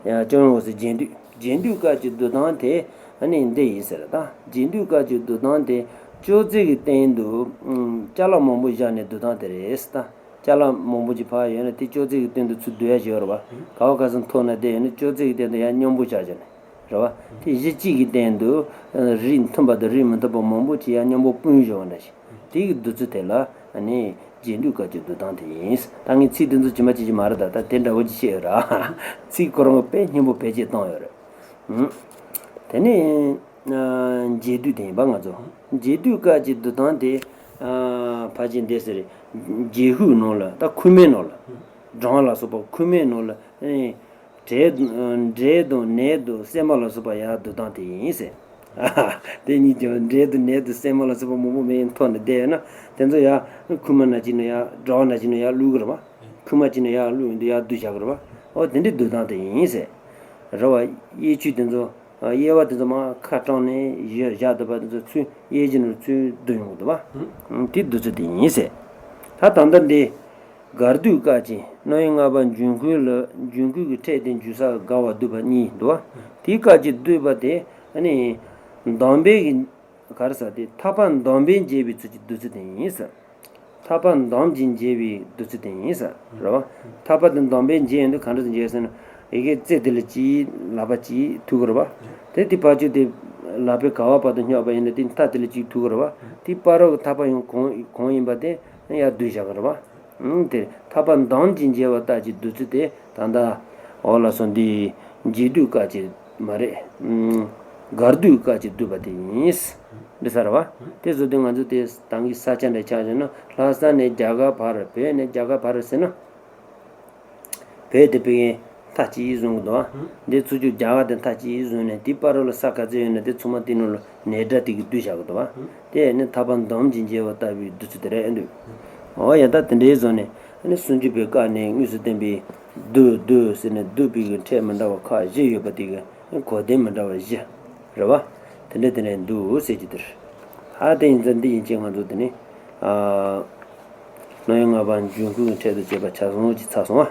ཡང་སྐྱོན་ཡོན་འོག་གསལ་རྗེས་ཟློས། རྗེས་ཟློས་སྐབས་ཀྱི་བསྡུ་སྟངས་དེ་ཨ་ནི་འདི་ཡིན་ཟེར་ད། རྗེས་ཟློས་སྐབས་ཀྱི་བསྡུ་སྟངས་དེ་ཅོག་ཙེ་གི་སྟེང་དུ། ཨུམ། ཅ་ལག་མང་པོ་བཞག་ནས་བསྡུ་སྟངས་དེ་རེད་ད། ཅ་ལག་མང་པོ་ཅིག་ཕར་ཡོད་ན་དེ་ཅོག་ཙེ་གི་སྟེང་དུ་ཚུར་བསྡུ་ཡ་ཞིག་ཡོད་རེད་བ། ག་བ་ག་ས་མཐོང་ན་དེ་ཡོད་ན་ཅོག་ཙེ་གི་སྟེང་དུ་ཡར་སྙོམས་པོ་བཞག་བྱས་ནས། རེད་བ། དེ་གཞི་གཅིག་གི་སྟེང་དུ། ཨ། རིགས་མཐུན་པ་དང་རིགས་མི་མཐུན་པ་མང་པོ་ཅིག་ཡར་སྙོམས་པོ་སྤུངས་བཞག་པ་འདྲ་ཞིག་དེ་གི་བསྡུ་ཚུལ་དེ་ལ་ཨ་ནི་རྗེས་ཟློས་སྐབས་ཀྱི་བསྡུ་སྟངས་དེ་ཡིན། ད་ངས་ཚིག་དེ་ཚོ་ཇི་མ་ཇི་བཞིན་མ་རེད་ད། ད་དེ་འདྲ་བོ་ཅིག་བཤད་ཡོད་ར། ཚིག་ཁོ་རང་གི་དཔེ་སྙིང་པོ་བེད་སྤྱད་བཏང་ཡོད་རེད། ཨུ། དེ་ནས། ཨ། འབྱེད་སྡུད་དེ་ཡིན་པ་ང་ཚོ། འབྱེད་སྡུད་སྐབས་ཀྱི་བསྡུ་སྟངས་དེ། ཨ། ཕལ་ཆེར་འདི་ཟེར། འབྱེད་ཤུགས་ནང་ལ། ད་ཁུག་མའི་ནང་ལ། སྦྲང་ལ་སོགས་པ་ཁུག་མའི་ནང་ལ། ཨེ། འབྲས། འབྲས་དང་ནས་དང་སྲན་མ་ལ་སོགས་པ་ཡར་བསྡུ་སྟངས་དེ་ཡིན་ཟེར། དེ་གཉིས་ཀྱང་འབྲས་དང་ནས་དང་སྲན་མ་ལ་སོགས་པ་མང་པོ་མེད་མཐོང་ནས་བསྡད་ཡོད་ན། དེ་ཚོ་ཡར་ཁུག་མ་ནང་བཞིན་ནས་ཡར། སྦྲང་བུ་ནང་བཞིན་ནས་ཡར་བླུག་གི་རེད་བ། ཁུག་མ་གཅིག་ནས་ཡར་བླུག་ཡོང་དུས་ཡར་བསྡུ་བཞག་གི་རེད་བ། ཨོ། དེ་འདྲའི་བསྡུ་སྟངས་དེ་ཡིན་ཟེར། རེད་བ། དབྱེ་ཆོས་དེ་ཚོ། དབྱེ་བ་དེ་ཚོ་མར་ཁ་བཀྲམ་ནས་བཞག་བཞག་བསྡད་པ་དེ་ཚོ་ཚུར་དབྱེ་གཞི་ནང་ཚུར་བསྡུ་ཡོང་གི་འདུག་བ། དེ་བསྡུ་ཚུལ་དེ་ཡིན་ཟེར། ད་ད་ལྟ་འདི། འགལ་བསྡུས་སྐབས་ཀྱི། རྣམ་དབྱེ་ལྔ་པ་འབྱུང་ཁུངས་ལ། འབྱུང་ཁུངས་ཀྱི་ཕྲད་དེ་འཇུག་ས་འགལ་བ་བསྡུས་པ་གཉིས་འདུག་བ། དེའི་སྐབས་ཀྱི་བསྡུས་པ་དེ་ཨ་ནི་སྡོམ་པའི་གི། ག་རེ་ཟེར། དེ་ཐར་པ་སྡོམ་པས་འབྱེད་པའི་ཚུལ་གྱི་བསྡུ་ཚུལ་དེ་ཡིན་ཟེར། ཐར་པ་སྡོམ་གྱིས་འབྱེད་པའི་བསྡུ་ཚུལ་དེ་ཡིན་ཟེར། རེད་བ། ཐར་པ་དེ་སྡོམ་པས་འབྱེད་ཡོང་དུས་ག་འདྲ་ཞིག་འབྱེད་ཟེར་ན། ཡི་གེ་རྩེ་དེ་ལ་གཅིག་ལག་པ་གཅིག་ཐུག་གི་རེད་བ། དེ་དེ་ཕར་ཕྱོགས་དེ་ལག་པའི་ག་བ་བར་དུ་སྙོབ་པ་ཡིན་ན་དེ་མཐའ་དེ་ལ་གཅིག་ཐུག་གི་རེད་བ། དེ་བར་རོ་གི་ཐར་པ་ཡང་གང་གང་ཡིན་པ་དེ་ཡར་བསྡུས་བཞག་གི་རེད་བ། ཨང་། དེ་ཐར་པ་སྡོམ་གྱིས་འབྱེད་པ་ལྟར་གྱི་བསྡུ་ཚུལ་དེ་ད་ལྟ་འོ་ལགས་སོ། འདི་འབྱེད་སྡུད་སྐབས་ཀྱི་མ་རེད། ཨང་། འགལ་བསྡུས་སྐབས་ཀྱི་བསྡུས་པ་དེ་ཡིན། འདི་ས་རེད་བ། དེ་བཟོ་དུས་ང་ཚོ་དེ་ད་གིན་ས་ཆ་འདྲ་ཆགས་བྱུང་ན། ལྷ་ས་ནས་རྒྱ་གར་བར། བོད་ནས་རྒྱ་གར་བར་ཟེར་ན། བོད་དེ་ཕ་གིའི་མཐའ་གཅིག་བཟུང་གི་འདུག་བ། འདི་ཚུར་ཕྱོགས་རྒྱ་གར་དེ་མཐའ་གཅིག་བཟུང་ནས་དེའི་བར་རོ་ལ་ས་ག་ཚོད་ཡོད་ན་དེ་ཚང་མ་དེ་ནང་ལ་ནས་སྒྲ་དེ་གིས་བསྡུས་བཞག་གི་འདུག་བ། དེ་ནི་ཐར་པ་སྡོམ་གྱིས་འབྱེད་པ་ལྟ་བུའི་བསྡུ་ཚུལ་དེ་རེད་འདུག་འོ་ཡ། ད་དེ་འདྲའི་བཟོ་ནས་ནི་སུམ་ཅུ་པའི་སྐབས་ནས་དངོས་སུ་བསྟན་པའི་བསྡུ་བསྡུ་ཟེར་ནས་བསྡུ་བའི་གི་ཕྲད་མི་འདྲ་བ་ཁག་བཞི་ཡོད་པ་དེ་གི་གོ་དོན་མི་འདྲ་བ་བཞི་རེད་བ། དེ་འདྲ་དེ་འདྲ་འདུག་ཟེར་གྱི་དེ་རེད། ཨ། དེ་ཡིན་ཙང་འདི་ཡན་ཆད་ང་ཚོ་དེ་ནི། ཨ། རྣམ་དབྱེ་ལྔ་པ་འབྱུང་ཁུངས་ཀྱི་ཕྲད་དུ་བྱས་པ་ཆ་ཚང་ཅིག་ཚར་སོང་ཨ།